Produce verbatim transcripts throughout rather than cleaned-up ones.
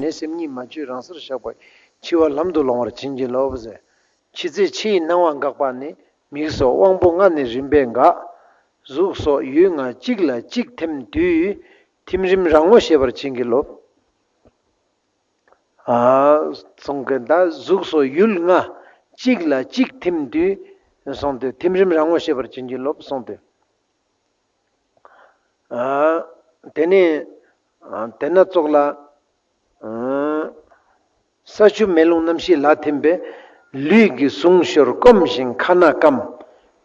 ནས་སེམས་ཉིད་མ་བཅོས་རང་སར་བཞག་པ་ཡིས། འཆི་བ་ལམ་དུ་ལོང་བར་བྱིན་གྱིས་རློབས་ཟེར། འཆི་ཚེ་འཆི་ཡི་སྣང་བ་འགགས་པ་ནི། མིག་སོགས་དབང་པོ་ལྔ་ནི་རིམ་པས་འགག་གཟུགས་སོགས་ཡུལ་ལྔ་གཅིག་ལ་གཅིག་ཐིམ་དུས། ཐིམ་རིམ་རང་ངོ་ཤེས་པར་བྱིན་གྱིས་རློབས། ཨ་གསུངས་ཀྱི་ད་གཟུགས་སོགས་ཡུལ་ལྔ་གཅིག་ལ་གཅིག་ཐིམ་དུས་གསུངས་ཏེ། ཐིམ་རིམ་རང་ངོ་ཤེས་པར་བྱིན་གྱིས་རློབས་གསུངས་ཏེ། ཨ་དེ་ནས་ཨ་དེ་ན་ཙོགས་ལ་ཨ་ས་ཆུ་མེ་རླུང་རྣམ་ཤེས་ལ་ཐིམ་པས། ལུས་ཀྱི་ཟུངས་ཤོར་སྐོམ་ཞིང་ཁ་ན་སྐམ།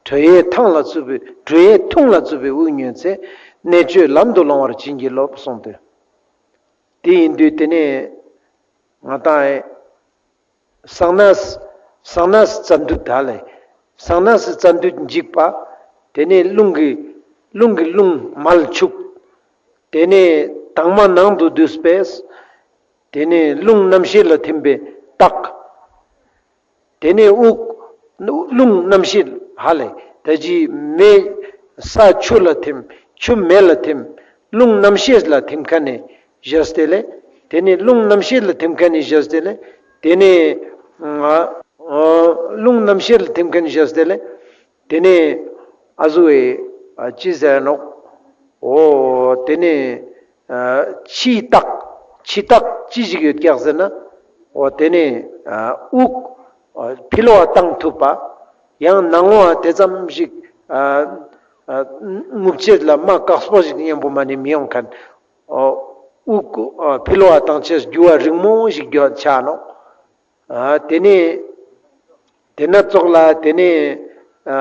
དྲོད་ཡའི་ཐང་ལ་བཙུད་པའི་དྲོད་ཡའི་ཐུང་ལ་བཙུད་པའི་དབུགས་ཉོན་ཚེ། གནད་གཅོད་ལམ་དུ་ལོང་བར་བྱིན་གྱིས་རློབས་གསུངས་ཏེ། དེ་ཡིན་དུས་དེ་ནས་ང་དང་ཨེ་གསང་གནས་གསང་གནས་རྩ་མདུད་ད་ལས། གསང་གནས་རྩ་མདུད་འཇིག་པ། དེ་ནས་རླུང་གི་རླུང་གི་རླུང་མལ་འཆུག་དེ་ནས་དྭངས་མ་ནང་དུ་བསྡུས་པས། དེ་ནས་རླུང་རྣམ་ཤེས་ལ་ཐིམ་པས་རྟགས། དེ་ནས་དབུགས་རླུང་རྣམ་ཤེས་ཧ་ལས་ད་ཅི་མེ་ས་ཆུ་ལ་ཐིམ། ཆུ་མེ་ལ་ཐིམ། རླུང་རྣམ་ཤེས་ལ་ཐིམ་མཁན་ནི་བཞག་སྟེ་ལས། དེ་ནས་རླུང་རྣམ་ཤེས་ལ་ཐིམ་མཁན་ནི་བཞག་སྟེ་ལས། དེ་ནས་ཨ་ཨ་རླུང་རྣམ་ཤེས་ལ་ཐིམ་མཁན་ནི་བཞག་སྟེ་ལས། དེ་ནས་ཨ་ཟུ་ཨེ་ཨ་ཅི་ཟེར་ནོག་འོ་དེ་ནས་ཨ་འཆི་རྟགས། འཆི་རྟགས་ཅི་ཞིག་ཡོད་ཀྱག་ཟེར་ན། འོ་དེ་ནས་ཨ་དབུགས་ཨ་ཕི་ལོག་ག་བཏང་ཐུབ་པ། ཡང་ནང་ངོ་ཨ་དེ་ཙམ་ཞིག་ཨ་ཨ་རྔུབ་ཅེས་ལ་མ་དཀགས་པོ་ཞིག་མཉམ་པོ་མ་ནི་མི་ཡོང་མཁན། འོ་དབུགས་ཨ་ཕི་ལོག་ག་བཏང་ཅེས་རྒྱུ་བ་རིང་མོ་ཞིག་རྒྱུ་བ་ཆ་ནོག་ཨ་དེ་ནས་དེ་ན་ཙོགས་ལ་དེ་ནས་ཨ་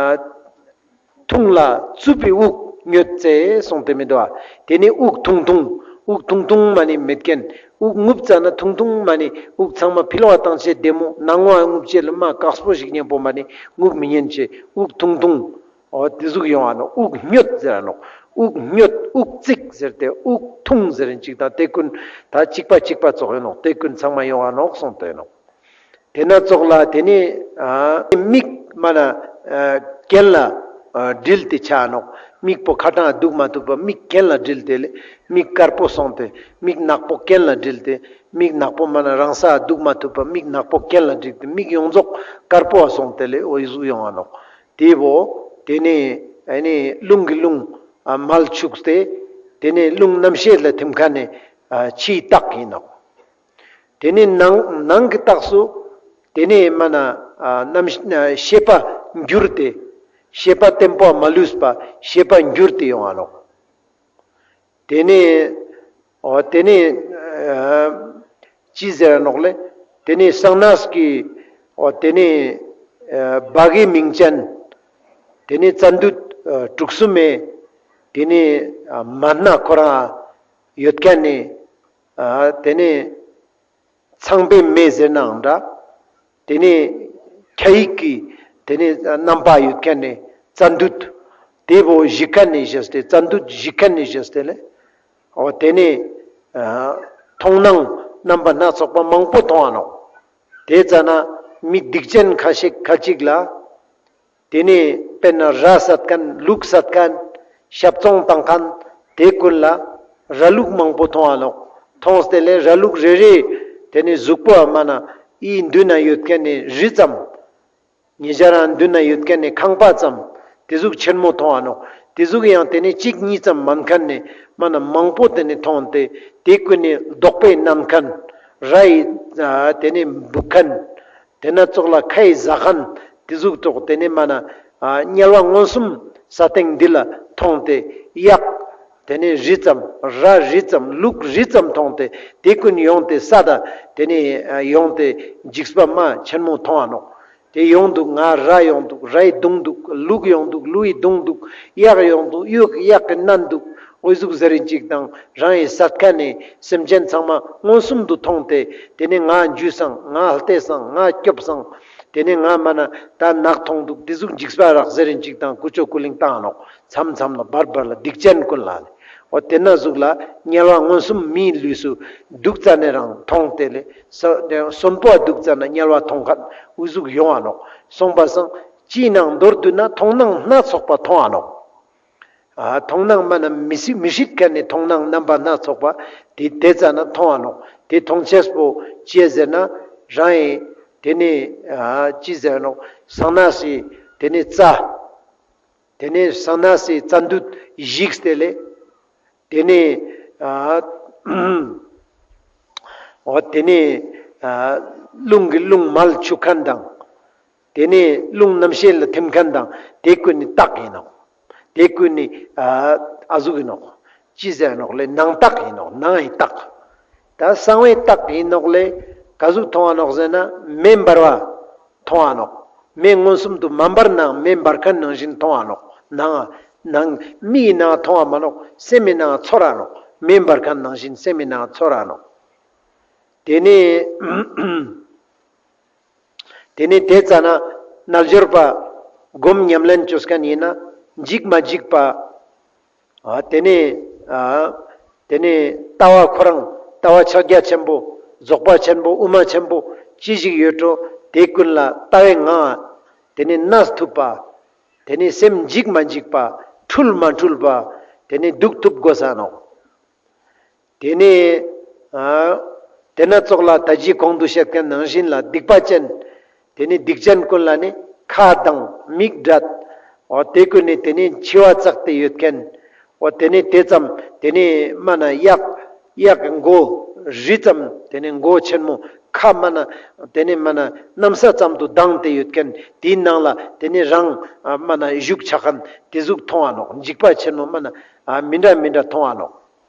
ཐུང་ལ་བཙུད་པའི་དབུགས་ཉོན་ཚེ་གསུངས་ཏེ་མི་འདུག་ག་དེ་ནས་དབུགས་ཐུང་ཐུང་། དབུགས་ཐུང་ཐུང་མ་ནི་མེད་མཁན། དབུགས་རྔུབ་ཙ་ན་ཐུང་ཐུང་མ་ནི་དབུགས་ཚང་མ་ཕི་ལོག་ག་བཏང་ཅེས་བདེ་མོ། ནང་ངོ་ཨ་རྔུབ་ཅེས་ལ་མ་དཀགས་པོ་ཞིག་མཉམ་པོ་མ་ནི་རྔུབ་མི་ཉན་ཅེས། དབུགས་ཐུང་ཐུང་། འོ་དེ་ཟུག་ཡོང་ང་ནོག་དབུགས་ཉོན་ཟེར་ར་ནོག་དབུགས་ཉོན། དབུགས་བརྩེགས་ཟེར་ཏེ་དབུགས་ཐུང་ཟེར་རིན་ཅིག་དང་དེ་ཀུན་ད་གཅིག་པ་གཅིག་པ་ཙོགས་ཡོང་ནོག་དེ་ཀུན་ཚང་མ་ཡོང་ང་ནོག་གསུངས་ཏེ་ནོག་དེ་ན་ཙོགས་ལ་དེ་ནས་ཨ་མིག་མ་ན་ཨ་གྱེན་ལ་ཨ་དྲིལ་ཏེ་ཆ་ནོག་མིག་པོ་ཁ་ཐང་འདུག་མ་ཐུབ་པ་མིག་གྱེན་ལ་དྲིལ་ཏེ་ལས། མིག་དཀར་པོ་སོང་སྟེ། མིག་ནག་པོ་གྱེན་ལ་དྲིལ་ཏེ། མིག་ནག་པོ་མ་ན་རང་ས་འདུག་མ་ཐུབ་པ་མིག་ནག་པོ་གྱེན་ལ་དྲིལ་ཏེ་མིག་ཡོངས་རྫོགས་དཀར་པོ་སོང་སྟེ་ལས་འོ་ཟུག་ཡོང་ང་ནོག་དེ་བོ་དེ་ནས་ཨ་ནི་རླུང་གི་རླུང་ཨ་མལ་འཆུགས་ཏེ། དེ་ནས་རླུང་རྣམ་ཤེས་ལ་ཐིམ་མཁན་ནི་ཨ་འཆི་རྟགས་ཡིན་ནོག་དེ་ནས་ནང་ནང་གི་རྟགས་སུ་དེ་ནས་མ་ན་ཨ་རྣམ་ཤེས་པ་འགྱུར་ཏེ། ཤེས་པ་བརྟན་པོ་མ་ལུས་པ་ཤེས་པ་འགྱུར་ཏེ་ཡོང་ང་ནོག་དེ་ནས་འོ་དེ་ནས་ཨ་ཅི་ཟེར་ར་ནོག་ལེ། དེ་ནས་གསང་གནས་ཀྱི་འོ་དེ་ནས་ཨ་བྷ་གའི་མིང་ཅན། དེ་ནས་རྩ་མདུད་ཨ་དྲུག་གསུམ་མེ། དེ་ནས་ཨ་མ་སྣ་ཁོ་རང་ཡོད་མཁན་ནི་ཨ་དེ་ནས་ཚངས་པའི་མེ་ཟེར་ནའང་འདྲ། དེ་ནས་ཁྱ་ཡིག་གི་དེ་ནས་རྣམ་པ་ཡོད་མཁན་ནི་རྩ་མདུད། དེ་བོ་བཞི་མཁན་ནི་བཞག་སྟེ་རྩ་མདུད་བཞི་མཁན་ནི་བཞག་སྟེ་ལས། འོ་དེ་ནས་ཨ་མཐོང་སྣང་རྣམ་པ་སྣ་ཚོགས་པ་མང་པོ་མཐོང་ང་ནོག་དེ་ཙ་ན་མི་སྡིག་ཅན་ཁ་ཤས་ཁ་ཅིག་ལ། དེ་ནས་དཔེར་ན་ར་བསད་མཁན་ལུག་བསད་མཁན་ཞབས་བཙོང་བཏང་མཁན་དེ་ཀུན་ལ་ར་ལུག་མང་པོ་མཐོང་ང་ནོག་མཐོང་སྟེ་ལས་ར་ལུག་རེ་རེ་དེ་ནས་གཟུགས་པོ་མ་ན་ཨི་མདུན་ན་ཡོད་མཁན་ནི་རི་ཙམ། ཉེ་ཞ་རང་མདུན་ན་ཡོད་མཁན་ནི་ཁང་པ་ཙམ། དེ་ཟུག་ཆེན་མོ་མཐོང་ང་ནོག་དེ་ཟུག་ཡང་དེ་ནས་གཅིག་གཉིས་ཙམ་མན་མཁན་ནི་མ་ན་མང་པོ་དེ་ནས་མཐོང་སྟེ་དེ་ཀུན་ནི་རྡོག་པས་མནན་མཁན། ར་ཡིས་ཨ་དེ་ནས་འབུད་མཁན། དེ་ན་ཙོགས་ལ་ཁ་ཡིས་ཟ་མཁན། དེ་ཟུག་ཙོགས་དེ་ནས་མ་ན་ཨ་དམྱལ་བ་མངོན་སུམ་ས་སྟེང་འདི་ལ་མཐོང་སྟེ་གཡག་དེ་ནས་རི་ཙམ་ར་རི་ཙམ་ལུག་རི་ཙམ་མཐོང་སྟེ་དེ་ཀུན་ཡོང་སྟེ་ས་ད་དེ་ནས་ཨ་ཡོང་སྟེ་འཇིགས་པ་མ་ཆེན་མོ་མཐོང་ང་ནོག་དེ་ཡོང་འདུག་ང་ར་ཡོང་འདུག་རའི་གདུང་འདུག་ལུག་ཡོང་འདུག་ལུའི་གདུང་འདུག་གཡག་ཡོང་འདུག་གཡག་གཡག་གི་མནན་འདུག་འོ་ཟུག་ཟེར་རིན་ཅིག་དང་རང་ཡི་བསད་མཁན་ནི་སེམས་ཅན་ཚང་མ་མངོན་སུམ་དུ་མཐོང་སྟེ་དེ་ནས་ང་འཇུས་སང་ང་བལྟས་སང་ང་སྐྱོབ་སང་དེ་ནས་ང་མ་ན་ད་ནག་མཐོང་འདུག་དེ་ཟུག་འཇིགས་པ་རག་ཟེར་རིན་ཅིག་དང་ཀུ་ཅོ་ཀུ་ལིང་བཏང་ང་ནོག་མཚམས་མཚམས་ལ་བར་བར་ལ་སྡིག་ཅན་ཀུན་ལ་ལས། འོ་དེ་ན་ཟུག་ལ་དམྱལ་བ་མངོན་སུམ་མིའི་ལུས་སུ་འདུག་ཙ་ན་རང་མཐོང་སྟེ་ལས་ས་གསོན་པོ་འདུག་ཙ་ན་དམྱལ་བ་མཐོང་མཁན་འུ་ཟུག་ཡོང་ང་ནོག་སོང་པ་སང་ཅིའི་ནང་མདོར་བསྡུ་ན་མཐོང་སྣང་སྣ་ཚོགས་པ་མཐོང་ང་ནོག་ཨ་མཐོང་སྣང་མ་ན་མི་སྲིད་མི་སྲིད་ཁན་ནི་མཐོང་སྣང་རྣམ་པ་སྣ་ཚོགས་པ་དེ་དེ་ཙ་ན་མཐོང་བ་ནོག། དེ་མཐོང་ཅེས་པོ་ཅི་ཟེར་ན་རང་ཨིན། དེ་ནི་ཨ་ཅི་ཟེར་ནོག། སང་ན་སི་དེ་ནི་རྩ། དེ་ནི་སང་ན་སི་རྩ་མདུད་ཞིག་སྟེ་ལེ། དེ་ནི་ཨ་འོ་དེ་ནི་ཨ་རླུང་གི་རླུང་མལ་འཆུ་ཁན་དང་། དེ་ནི་རླུང་རྣམ་ཤེས་ལ་ཐིམ་ཁན་དང་དེ་ཀུན་ནི་རྟགས་ཨིན་ནོག། དེ་ཀུན་ནི་ཨ་ཨ་ཟུག་ཨིན་ནོག། ཅི་ཟེར་ནོག་ལེ། སྣང་རྟགས་ཨིན་ནོག། སྣང་བའི་རྟགས། ད་སང་བའི་རྟགས་ཨིན་ནོག་ལེ། ག་ཟུག་མཐོང་བ་ནོག་ཟེར་ན་མེ་འབར་བ་མཐོང་བ་ནོག། མེ་མངོན་སུམ་དུ་མ་འབར་ནའང་མེ་འབར་ཁན་ནང་བཞིན་མཐོང་བ་ནོག། ནང་ནང་མིག་གི་ནང་མཐོང་བ་མ་ནོག། སེམས་མི་ནང་ཚོར་ར་ནོག། མེ་འབར་ཁན་ནང་བཞིན་སེམས་མི་ནང་ཚོར་ར་ནོག། དེ་ནི་དེ་ནི་དེ་ཙ་ན་རྣལ་འབྱོར་པ་སྒོམ་ཉམས་ལེན་ཅོས་ཁན་ཨིན་ན་འཇིགས་མ་འཇིགས་པ། ཨ་དེ་ནི་ཨ་དེ་ནི་ལྟ་བ་ཁོ་རང་ལྟ་བ་ཕྱག་རྒྱ་ཆེན་པོ་རྫོགས་པ་ཆེན་པོ་དབུ་མ་ཆེན་པོ་ཅི་ཞིག་ཡོད་འགྲོ་དེ་ཀུན་ལ་ལྟ་བའི་ངང་དེ་ནི་གནས་ཐུབ་པ། དེ་ནི་སེམས་འཇིགས་མ་འཇིགས་པ། འཁྲུལ་མ་འཁྲུལ་བ། དེ་ནི་འདུག་ཐུབ་དགོས་ས་ནོག། དེ་ནས་ཨ་དེ་ན་ཙོགས་ལ་ད་ཅི་གོང་དུ་བཤད་ཁན་ནང་བཞིན་ལ་སྡིག་པ་ཅན། དེ་ནས་སྡིག་ཅན་ཀུན་ལ་ནི་ཁ་དང་མིག་སྒྲ། འོ་དེ་ཀུན་ནི་དེ་ནས་འཆི་བ་བཙགས་ཏེ་ཡོད་ཁན། འོ་དེ་ནས་དེ་ཙམ་དེ་ནས་མ་ན་གཡག་གཡག་གི་མགོ་རི་ཙམ་དེ་ནས་མགོ་ཆེན་མོ་ཁ་མ་ན་དེ་ནས་མ་ན་གནམ་ས་ཙམ་དུ་ལྡང་སྟེ་ཡོད་ཁན་དེའི་ནང་ལ་དེ་ནས་རང་ཨ་མ་ན་བཞུགས་ཆ་ཁན་དེ་ཟུག་མཐོང་བ་ནོག། འཇིགས་པ་ཆེན་མོ་མ་ན་ཨ་མི་འདྲ་མི་འདྲ་མཐོང་བ་ནོག།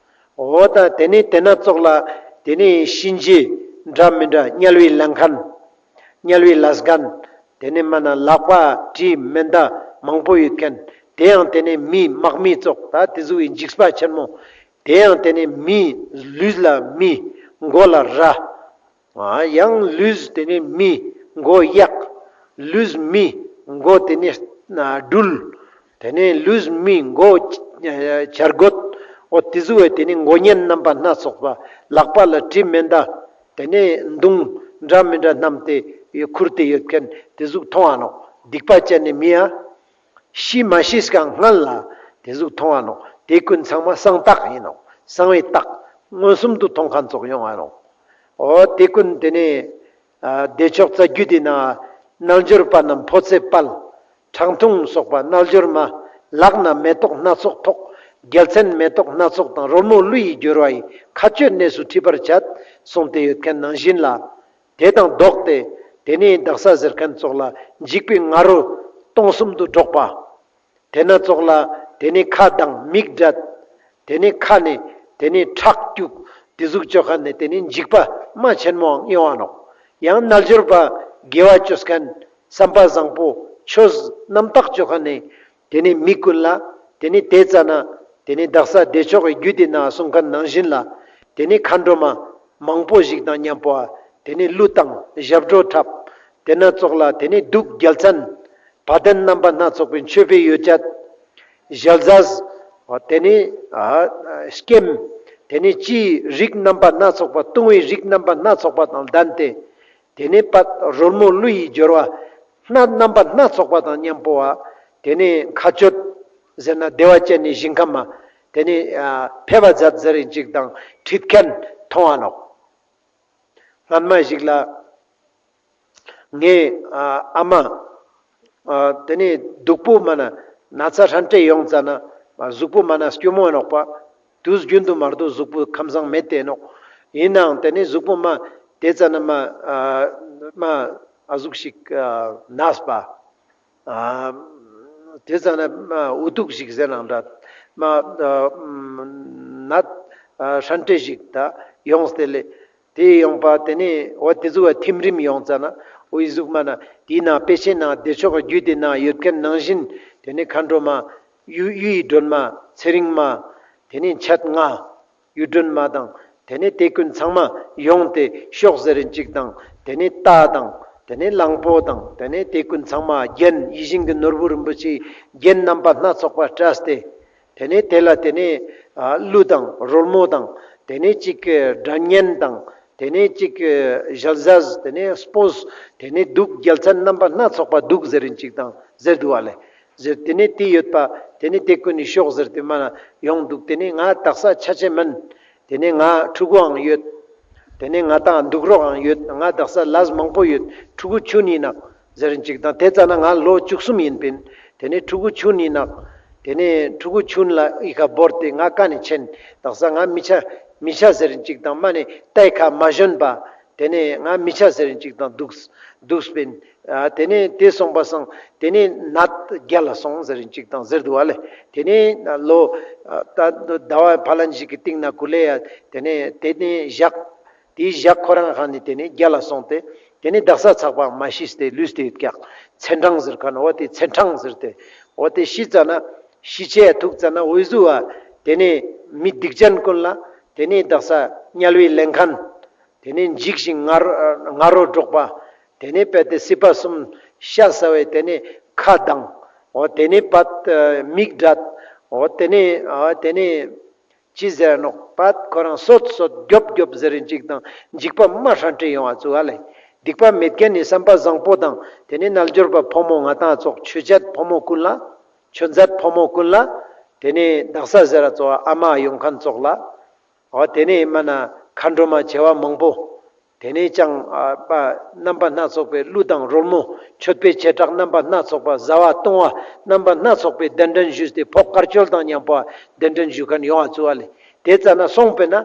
འོ་ད་དེ་ནས་དེ་ན་ཙོགས་ལ་དེ་ནས་གཤིན་རྗེ་འདྲ་མི་འདྲ་དམྱལ་བའི་ལང་ཁན། དམྱལ་བའི་ལས་ཁན། དེ་ནས་མ་ན་ལག་པ་གྲི་མེ་མདའ་མང་པོ་ཡོད་ཁན། དེ་ཡང་དེ་ནས་མི་དམག་མི་ཙོགས་ད་དེ་ཟུག་གི་འཇིགས་པ་ཆེན་མོ། དེ་ཡང་དེ་ནས་མི་ལུས་ལ་མི་མགོ་ལ་ར། ཨ་ཡང་ལུས་དེ་ནས་མི་མགོ་གཡག། ལུས་མི་མགོ་དེ་ནས་སྦྲུལ། དེ་ནས་ལུས་མི་མགོ་བྱ་རྒོད། འོ་དེ་ཟུག་བས་དེ་ནས་མགོ་བརྙན་རྣམ་པ་སྣ་ཚོགས་པ། ལག་པ་ལ་གྲི་མེ་མདའ། དེ་ནས་མདུང་འདྲ་མི་འདྲ་བསྣམས་ཏེ་ཁུར་ཏེ་ཡོད་ཁན་དེ་ཟུག་མཐོང་བ་ནོག། སྡིག་པ་ཅན་ནི་མི་ཡ། ཤི་མ་ཤིས་ཀ་སྔན་ལ་དེ་ཟུག་མཐོང་བ་ནོག། དེ་ཀུན་ཚང་མ་སང་རྟགས་ཨིན་ནོག། སང་བའི་རྟགས། མངོན་སུམ་དུ་མཐོང་ཁན་ཙོགས་ཡོང་བ་ནོག། འོ་དེ་ཀུན་དེ་ནས་ཨ་བདེ་མཆོག་རྩ་རྒྱུད་དེ་ན་རྣལ་འབྱོར་པ་རྣམས་འཕོ་ཚེ་དཔལ། ཁྲག་འཐུང་སོགས་པ་རྣལ་འབྱོར་མ། ལག་ན་མེ་ཏོག་སྣ་ཚོགས་ཐོགས། རྒྱལ་མཚན་མེ་ཏོག་སྣ་ཚོགས་དང་། རོལ་མོ་གླུ་ཡིས་སྦྱོར་བ་ཡི། མཁའ་སྤྱོད་གནས་སུ་ཁྲིད་པར་བྱ། གསུངས་ཏེ་ཡོད་ཁན་ནང་བཞིན་ལ། དེ་དང་ལྡོག་སྟེ་དེ་ནས་དག་ས་ཟེར་ཁན་ཙོགས་ལ་འཇིགས་པའི་ང་རོ་སྟོང་གསུམ་དུ་སྒྲོག་པ། དེ་ན་ཙོགས་ལ་དེ་ནས་ཁ་དང་མིག་སྒྲ། དེ་ནས་ཁ་ནས་དེ་ནས་ཁྲག་སྐྱུག། དེ་ཟུག་ཅོ་ཁན་ནས་དེ་ནས་འཇིགས་པ་མ་ཆེན་མོའང་ཡོང་བ་ནོག། ཡང་རྣལ་འབྱོར་པ་དགེ་བ་ཅོས་ཁན་བསམ་པ་བཟང་པོ་ཆོས་རྣམ་དག་ཅོ་ཁན་ནས་དེ་ནས་མི་ཀུན་ལ་དེ་ནས་དེ་ཙ་ན་དེ་ནས་དག་ས་བདེ་མཆོག་གི་རྒྱུད་དེ་ན་གསུང་ཁན་ནང་བཞིན་ལ་དེ་ནས་མཁའ་འགྲོ་མ་མང་པོ་ཞིག་དང་མཉམ་པོ་དེ་ནས་གླུ་དང་ཞབས་བྲོ་འཁྲབ། དེ་ན་ཙོགས་ལ་དེ་ནས་གདུགས་རྒྱལ་མཚན། བ་དན་རྣམ་པ་སྣ་ཚོགས་པའི་མཆོད་པའི་ཡོ་བྱད། ཞལ་ཟས། དེ་ནས་ཨ་སྐྱེམས། དེ་ནས་ཅིའི་རིགས་རྣམ་པ་སྣ་ཚོགས་པ་བཏུང་བའི་རིགས་རྣམ་པ་སྣ་ཚོགས་པ་དང་ལྡན་ཏེ། དེ་ནས་པད་རོལ་མོ་གླུ་ཡིས་སྦྱོར་བ་སྣ་རྣམ་པ་སྣ་ཚོགས་པ་དང་མཉམ་པོ་བ། དེ་ནས་མཁའ་སྤྱོད་ཟེར་ན་བདེ་བ་ཅན་ནི་ཞིང་ཁམས་མ། དེ་ནས་ཨ་ཕེབས་པ་མཛད་ཟེར་རིན་ཅིག་དང་ཁྲིད་ཁན་མཐོང་བ་ནོག། སྔན་མ་ཞིག་ལ་ངའི་ཨ་ཨ་མ་ཨ་དེ་ནས་སྡུག་པོ་མ་ན་ན་ཚ་ཧྲན་ཏེ་ཡོང་ཙ་ན་མ་གཟུགས་པོ་མ་ན་སྐྱོ་མོ་ནོག་པ། དུས་རྒྱུན་དུ་མ་གཏོགས་གཟུགས་པོ་ཁམས་བཟང་མེད་དེ་ནོག། ཨིན་ནའང་དེ་ནས་གཟུགས་པོ་མ་དེ་ཙ་ན་མ་ཨ་མ་ཨ་ཟུག་ཞིག་ཨ་ནས་པ། ཨ་དེ་ཙ་ན་མ་འུ་ཐུག་ཞིག་ཟེར་ནའང་འདྲ། མ་ཨ་ནད་ཨ་ཧྲན་ཏེ་ཞིག་ད་ཡོངས་ཏེ་ལེ། དེ་ཡོང་པ་དེ་ནས་འོ་དེ་ཟུག་པ་ཐིམ་རིམ་ཡོང་ཙ་ན་འོ་ཡི་གཟུགས་མ་ན་དེའི་ནང་དཔེ་ཆའི་ནང་བདེ་མཆོག་གི་རྒྱུད་དེ་ན་ཡོད་ཁན་ནང་བཞིན་དེ་ནས་མཁའ་འགྲོ་མ་གཡུ་གཡུ་ཡི་སྒྲོན་མ་ཚེ་རིང་མ་དེ་ནས་མཆེད་ལྔ་གཡུ་སྒྲོན་མ་དང་དེ་ནས་དེ་ཀུན་ཚང་མ་ཡོང་སྟེ་ཤོག་ཟེར་རིན་ཅིག་དང་དེ་ནས་རྟ་དང་དེ་ནས་གླང་པོ་དང་དེ་ནས་དེ་ཀུན་ཚང་མ་རྒྱན་ཡིད་བཞིན་གྱི་ནོར་བུ་རིན་པོ་ཆེའི་རྒྱན་རྣམ་པ་སྣ་ཚོགས་པ་སྤྲས་ཏེ། དེ་ནས་དེ་ལ་དེ་ནས་ཨ་གླུ་དང་རོལ་མོ་དང་དེ་ནས་ཅིག་སྒྲ་སྙན་དང་དེ་ནས་ཅིག་ཞལ་ཟས་དེ་ནས་སྤོས་དེ་ནས་གདུགས་རྒྱལ་མཚན་རྣམ་པ་སྣ་ཚོགས་པ་གདུགས་ཟེར་རིན་ཅིག་དང་ཟེར་འདུག་པ་ལེ། ཟེར་ཏེ་ནེ་དེ་ཡོད་པ་ཏེ་ནེ་དེ་ཀུན་ནི་ཤོག་ཟེར་ཏེ་མ་ན་ཡོང་འདུག་ཏེ་ནེ་ང་དག་ས་ཆ་ཅེས་མིན། ཏེ་ནེ་ང་ཕྲུ་གུའང་ཡོད། ཏེ་ནེ་ང་དང་འདུག་རོགས་ཡང་ཡོད། ང་དག་ས་ལས་མང་པོ་ཡོད། ཕྲུ་གུ་ཆུན་ཡིན་ནག་ཟེར་ཅིག་དང་། དེ་ཙ་ན་ང་ལོ་བཅུ་གསུམ་ཡིན་པིན། ཏེ་ནེ་ཕྲུ་གུ་ཆུན་ཡིན་ནག་ཏེ་ནེ་ཕྲུ་གུ་ཆུན་ལ་ཨི་ཁ་བོར་ཏེ་ང་ཀ་ནེ་ཆེན། དག་ས་ང་མི་ཆ་མི་ཆ་ཟེར་ཅིག་དང་མ་ནེ་ལྟས་ཁ་མ་ཞོན་པ། ཏེ་ནེ་ང་མི་ཆ་ཟེར་ཅིག་དང་འདུག་འདུག་པིན། ཨ་ཏེ་ནེ་དེ་སོང་པ་སང་ཏེ་ནེ་ནད་རྒྱལ་ལ་སོང་ཟེར་ཅིག་དང་ཟེར་འདུག་བ་ལེ། ཏེ་ནེ་ལོ་ཨ་ད་ཟླ་བ་ཕ་ལན་ཞིག་གི་སྟིང་ན་ཀུ་ལེ་ཡ་ཏེ་ནེ་ཏེ་ནེ་ཞག་དེའི་ཞག་ཁོ་རང་ཁ་ནེ་ཏེ་ནེ་རྒྱལ་ལ་སོང་སྟེ་ཏེ་ནེ་དག་ས་ཚག་པ་མ་ཤི་སྟེ་ལུས་ཏེ་ཡོད་ཀྱག་ཚེ་འཕྲང་ཟེར་ཁན་འོ་དེ་ཚེ་འཕྲང་ཟེར་ཏེ་འོ་དེ་ཤི་ཙ་ན་ཤི་ཆེ་ཐུག་ཙ་ན་འོ་ཟུག་བ་ཏེ་ནེ་མི་སྡིག་ཅན་ཀུན་ལ་ཏེ་ནེ་དག་ས་དམྱལ་བའི་ལེན་ཁན། ཏེ་ནེ་འཇིགས་ཤིང་ང་རོ་ང་རོ་སྒྲོག་པ། ཏེ་ནེ་དཔེ་དེ་སྲིད་པ་གསུམ་ཤ་ཟ་བའི་ཏེ་ནེ་ཁ་གདངས། འོ་ཏེ་ནེ་པད་མིག་བགྲད། འོ་ཏེ་ནེ་ཨ་ཏེ་ནེ་ཅི་ཟེར་ནོག་པད་ཁོ་རང་སོད་སོད་རྒྱོབ་རྒྱོབ་ཟེར་རིན་ཅིག་དང་འཇིགས་པ་མ་ཧྲན་ཏེ་ཡོང་བ་ཙུག་ག་ལེ། སྡིག་པ་མེད་ཁན་ནི་བསམ་པ་བཟང་པོ་དང་ཏེ་ནེ་རྣལ་འབྱོར་པ་ཕོ་མོ་ང་དང་ཙོགས་ཆོས་བྱེད་ཕོ་མོ་ཀུན་ལ་ཆོས་མཛད་ཕོ་མོ་ཀུན་ལ་ཏེ་ནེ་དག་ས་ཟེར་ར་ཙོགས་ཨ་མ་ཡོང་ཁན་ཙོགས་ལ། འོ་ཏེ་ནེ་མ་ན་མཁའ་འགྲོ་མ་བྱེ་བ་མང་པོ། ཏེ་ནེ་ཅང་ཨ་པ་རྣམ་པ་སྣ་ཚོགས་པའི་ཀླུ་དང་རོལ་མོ་མཆོད་པའི་བྱེ་བྲག་རྣམ་པ་སྣ་ཚོགས་པ་བཟའ་བ་བཏུང་བ་རྣམ་པ་སྣ་ཚོགས་པའི་གདན་འདྲེན་ཞུས་ཏེ་ཕོག་དཀར་ཆོལ་དང་མཉམ་པོ་གདན་འདྲེན་ཞུ་ཁན་ཡོང་བ་ཙུག་ག་ལེ། དེ་ཙ་ན་སོང་པས་ན་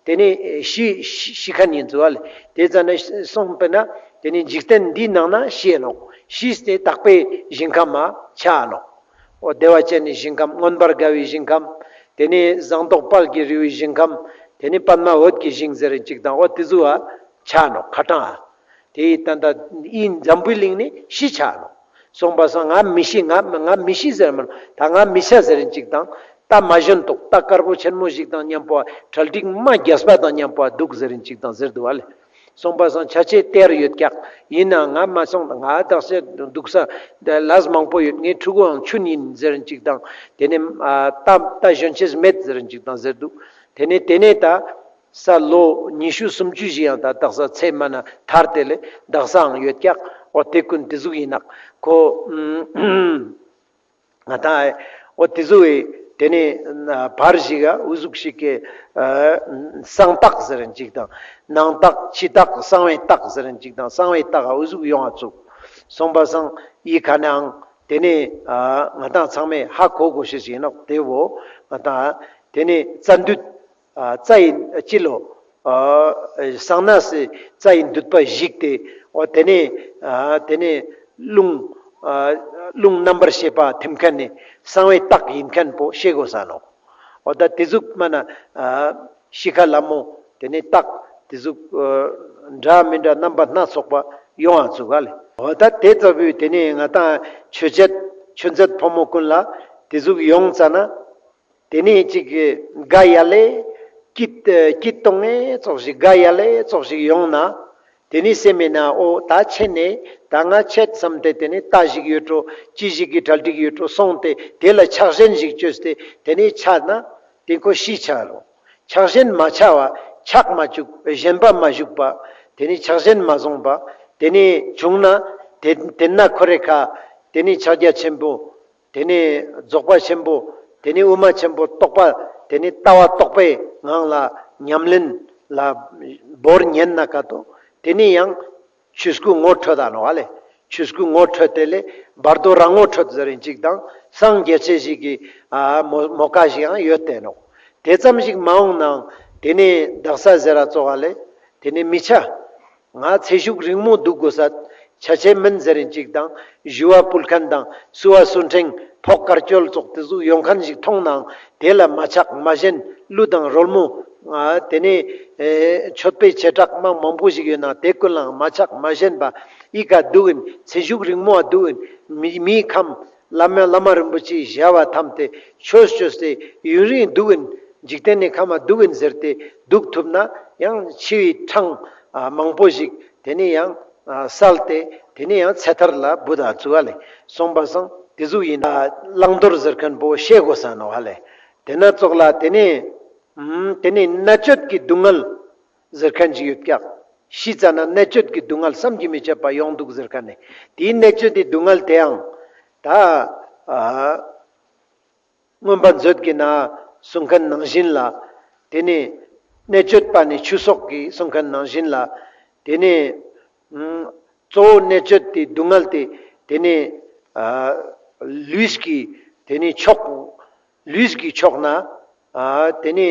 ཏེ་ནེ་ཤི་ཤི་ཤི་ཁན་ཡིན་ཙུག་ག་ལེ། དེ་ཙ་ན་སོང་པས་ན་ཏེ་ནེ་འཇིག་རྟེན་འདིའི་ནང་ན་ཤི་ནོག་ཤི་སྟེ་དག་པའི་ཞིང་ཁམས་མ་ཆ་ནོག་འོ་བདེ་བ་ཅན་ནི་ཞིང་ཁམས་མངོན་པར་དགའ་བའི་ཞིང་ཁམས། ཏེ་ནེ་ཟངས་མདོག་དཔལ་གྱི་རི་བོའི་ཞིང་ཁམས། ཏེ་ནེ་པདྨ་འོད་ཀྱི་ཞིང་ཟེར་རིན་ཅིག་དང་འོ་ཏེ་ཟུག་ག་ཆ་ནོག་ཁ་ཏང་ཨ། དེ་ཡི་ད་ལྟ་ཨི་འཛམ་བུའི་གླིང་ནི་ཤི་ཆ་ནོག་སོང་པ་སང་ང་མི་ཤི་ང་ང་མི་ཤི་ཟེར་མ་ནོག་ད་ང་མི་ཆ་ཟེར་རིན་ཅིག་དང་རྟ་མ་ཞོན་ཏོག་རྟ་དཀར་པོ་ཆེན་མོ་ཞིག་དང་མཉམ་པོ་གྲ་སྒྲིག་མ་རྒྱས་པ་དང་མཉམ་པོ་འདུག་ཟེར་རིན་ཅིག་དང་ཟེར་འདུག་ག་ལེ། སོང་པ་སང་ཆ་ཆེ་སྟེར་ཡོད་ཀྱག་ཡིན་ནའང་ང་མ་སོང་ང་དག་ས་འདུག་ས་ལས་མང་པོ་ཡོད། ངའི་ཕྲུ་གུའང་ཆུན་ཡིན་ཟེར་རིན་ཅིག་དང་ཏེ་ནེ་ཨ་རྟ་རྟ་ཞོན་ཅེས་མེད་ཟེར་རིན་ཅིག་དང་ཟེར་འདུག་ཏེ་ནེ་ཏེ་ནེ་ད་ས་ལོ་ཉི་ཤུ་སུམ་ཅུ་ཞིག་ཡང་ད་དག་ས་ཚེ་མ་ན་ཐར་ཏེ་ལེ་དག་སའང་ཡོད་ཀྱག་འོ་དེ་ཀུན་དེ་ཟུག་ཡིན་ནག་ཁོ། ང་དང་འོ་དེ་ཟུག་གི་ཏེ་ནེ་བར་ཞིག་ག་འུ་ཟུག་ཞིག་གི་ཨ་གསང་རྟགས་ཟེར་རིན་ཅིག་དང་ནང་རྟགས་ཕྱི་རྟགས་གསང་བའི་རྟགས་ཟེར་རིན་ཅིག་དང་གསང་བའི་རྟགས་ག་འུ་ཟུག་ཡོང་བ་ཙུག་སོང་པ་སང་ཨི་ཁ་ནའང་ཏེ་ནེ་ཨ་ང་དང་ཚང་མས་ཧ་གོ་གོ་ཤེས་ཤིག་ཡིན་ནོག་ཏེ་བོ་ང་དང་ཏེ་ནེ་རྩ་མདུད། ཨ་རྩ་ཡི་སྤྱི་ལོ། ཨ་གསང་གནས་སི་རྩ་ཡི་མདུད་པ་བཤིག་སྟེ་འོ་ཏེ་ནེ་ཨ་ཏེ་ནེ་རླུང་ཨ་རླུང་རྣམ་པར་ཤེས་པ་ཐིམ་ཁན་ནི་གསང་བའི་རྟགས་ཡིན་ཁན་པོ་ཤེས་དགོས་ས་ནོག་འོ་ད་ཏེ་ཟུག་མ་ན་ཨ་ཤི་ཁ་ལ་མོ་ཏེ་ནེ་རྟགས་ཏེ་ཟུག་ཨ་འདྲ་མི་འདྲ་རྣམ་པ་སྣ་ཚོགས་པ་ཡོང་བ་ཙུག་ག་ལེ། འོ་ད་དེ་ལྟ་བུའི་ཏེ་ནེ་ང་དང་ཆོས་བྱེད་ཆོས་མཛད་ཕོ་མོ་ཀུན་ལ་ཏེ་ཟུག་ཡོང་ཙ་ན། ཏེ་ནེ་ཅིག་དགའ་ཡ་ལེ། སྐྱིད་སྐྱིད་གཏོང་ངེ་ཙོགས་ཤིག་དགའ་ཡ་ལེ་ཙོགས་ཤིག་ཡོང་ན། ཏེ་ནེ་སེམས་མེད་ན་འོ་ད་ཆེན་ནེ་ད་ང་ཆེད་བསམ་སྟེ་ཏེ་ནེ་རྟ་ཞིག་ཡོད་འགྲོ་ཅི་ཞིག་གི་གྲ་སྒྲིག་ཡོད་འགྲོ་སོང་སྟེ་དེ་ལ་ཆགས་ཞེན་ཞིག་བཅོས་ཏེ་ཏེ་ནེ་ཆ་ན་ཏེ་ཁོ་ཤི་ཆ་རོ། ཆགས་ཞེན་མ་ཆ་བ་ཆགས་མ་བཅུག་ཞེན་པ་མ་ཞུགས་པ་ཏེ་ནེ་ཆགས་ཞེན་མ་བཟུང་པ་ཏེ་ནེ་བྱུང་ན་ཏེ་ཏེ་ན་ཁོ་རེ་ཁ་ཏེ་ནེ་ཕྱག་རྒྱ་ཆེན་པོ། ཏེ་ནེ་རྫོགས་པ་ཆེན་པོ། ཏེ་ནེ་དབུ་མ་ཆེན་པོ་རྟོགས་པ། ཏེ་ནེ་ལྟ་བ་རྟོགས་པའི་ངང་ལ་ཉམས་ལེན་ལ་བོར་ཉན་ན་ཀ་ཏོ། ཏེ་ནེ་ཡང་ཆོས་སྐུ་ངོ་འཕྲོད་ད་ནོག་ཨ་ལེ། ཆོས་སྐུ་ངོ་འཕྲོད་དེ་ལེ་བར་དོ་རང་ངོ་འཕྲོད་ཟེར་རིན་ཅིག་དང་སངས་རྒྱས་ཆེ་ཞིག་གི་ཨ་མོ་མོ་ཀ་ཞིག་ཡང་ཡོད་དེ་ནོག་ཏེ་ཙམ་ཞིག་མ་འོང་ནའང་ཏེ་ནེ་དག་ས་ཟེར་ར་ཙོགས་ཨ་ལེ། ཏེ་ནེ་མི་ཆ། ང་ཚེ་ཤུགས་རིང་མོ་འདུག་དགོས་ས་ཆ་ཆེ་མིན་ཟེར་རིན་ཅིག་དང་ཞུ་བ་ཕུལ་ཁན་དང་བསུ་བ་སུ་འཕྲེང་ཕོག་དཀར་ཆོལ་ཙོགས་ཏེ་ཟུག་ཡོང་ཁན་ཞིག་མཐོང་ནའང་ཏེ་ལ་མ་ཆགས་མ་ཞེན་ཀླུ་དང་རོལ་མོ་ཨ་ཏེ་ནེ་ཨེ་མཆོད་པའི་བྱེ་བྲག་མང་མང་པོ་ཞིག་ཡོད་ན་ཏེ་ཀུན་ལའང་མ་ཆགས་མ་ཞེན་པ་ཨི་ཀ་འདུག་ཨིན། ཚེ་ཤུགས་རིང་མོ་འདུག་ཨིན། མི་མིའི་ཁམས་བླ་མ་བླ་མ་རིན་པོ་ཆེའི་ཞལ་བ་ཐམས་ཏེ་ཆོས་བཅོས་ཏེ་ཡུན་རིང་འདུག་ཨིན། འཇིག་རྟེན་ནི་ཁམས་འདུག་ཨིན་ཟེར་ཏེ་འདུག་ཐུབ་ན་ཡང་འཆི་བའི་འཕྲང་ཨ་མང་པོ་ཞིག་ཏེ་ནེ་ཡང་ཨ་བསལ་ཏེ་ཏེ་ནེ་ཡང་ཚེ་ཐར་ལ་བུད་ད་ཙུག་ཨ་ལེ། སོང་པ་སང་ཏེ་ཟུག་ཡིན་ན་བླང་དོར་ཟེར་ཁན་པོ་ཤེས་དགོས་ས་ནོག་ཨ་ལེ། ཏེ་ན་ཙོགས་ལ་ཏེ་ནེ་ཨུམ་ཏེ་ནེ་གནད་གཅོད་ཀྱི་སྡུག་བསྔལ་ཟེར་ཁན་ཅིག་ཡོད་ཀྱག་ཤི་ཙ་ན་གནད་གཅོད་ཀྱི་སྡུག་བསྔལ་བསམ་གྱིས་མི་ཁྱབ་པ་ཡོང་འདུག་ཟེར་ཁན་ནི། ཏེའི་གནད་གཅོད་ཀྱི་སྡུག་བསྔལ་ཏེའང་ད་ ཨ་མངོན་པ་མཛོད་ཀྱི་ནང་གསུང་མཁན་ནང་བཞིན་ལ། དེ་ནས་གནད་གཅོད་པ་ནི་ཆོས་སོགས་ཀྱི་གསུང་མཁན་ནང་བཞིན་ལ། དེ་ནས་ཨ་གཙོ་བོ་གནད་གཅོད་དེ་སྡུག་བསྔལ་དེ། དེ་ནས་ཨ་ལུས་ཀྱི་དེ་ནས་ཕྱོགས། ལུས་ཀྱི་ཕྱོགས་ན་ཨ་དེ་ནས་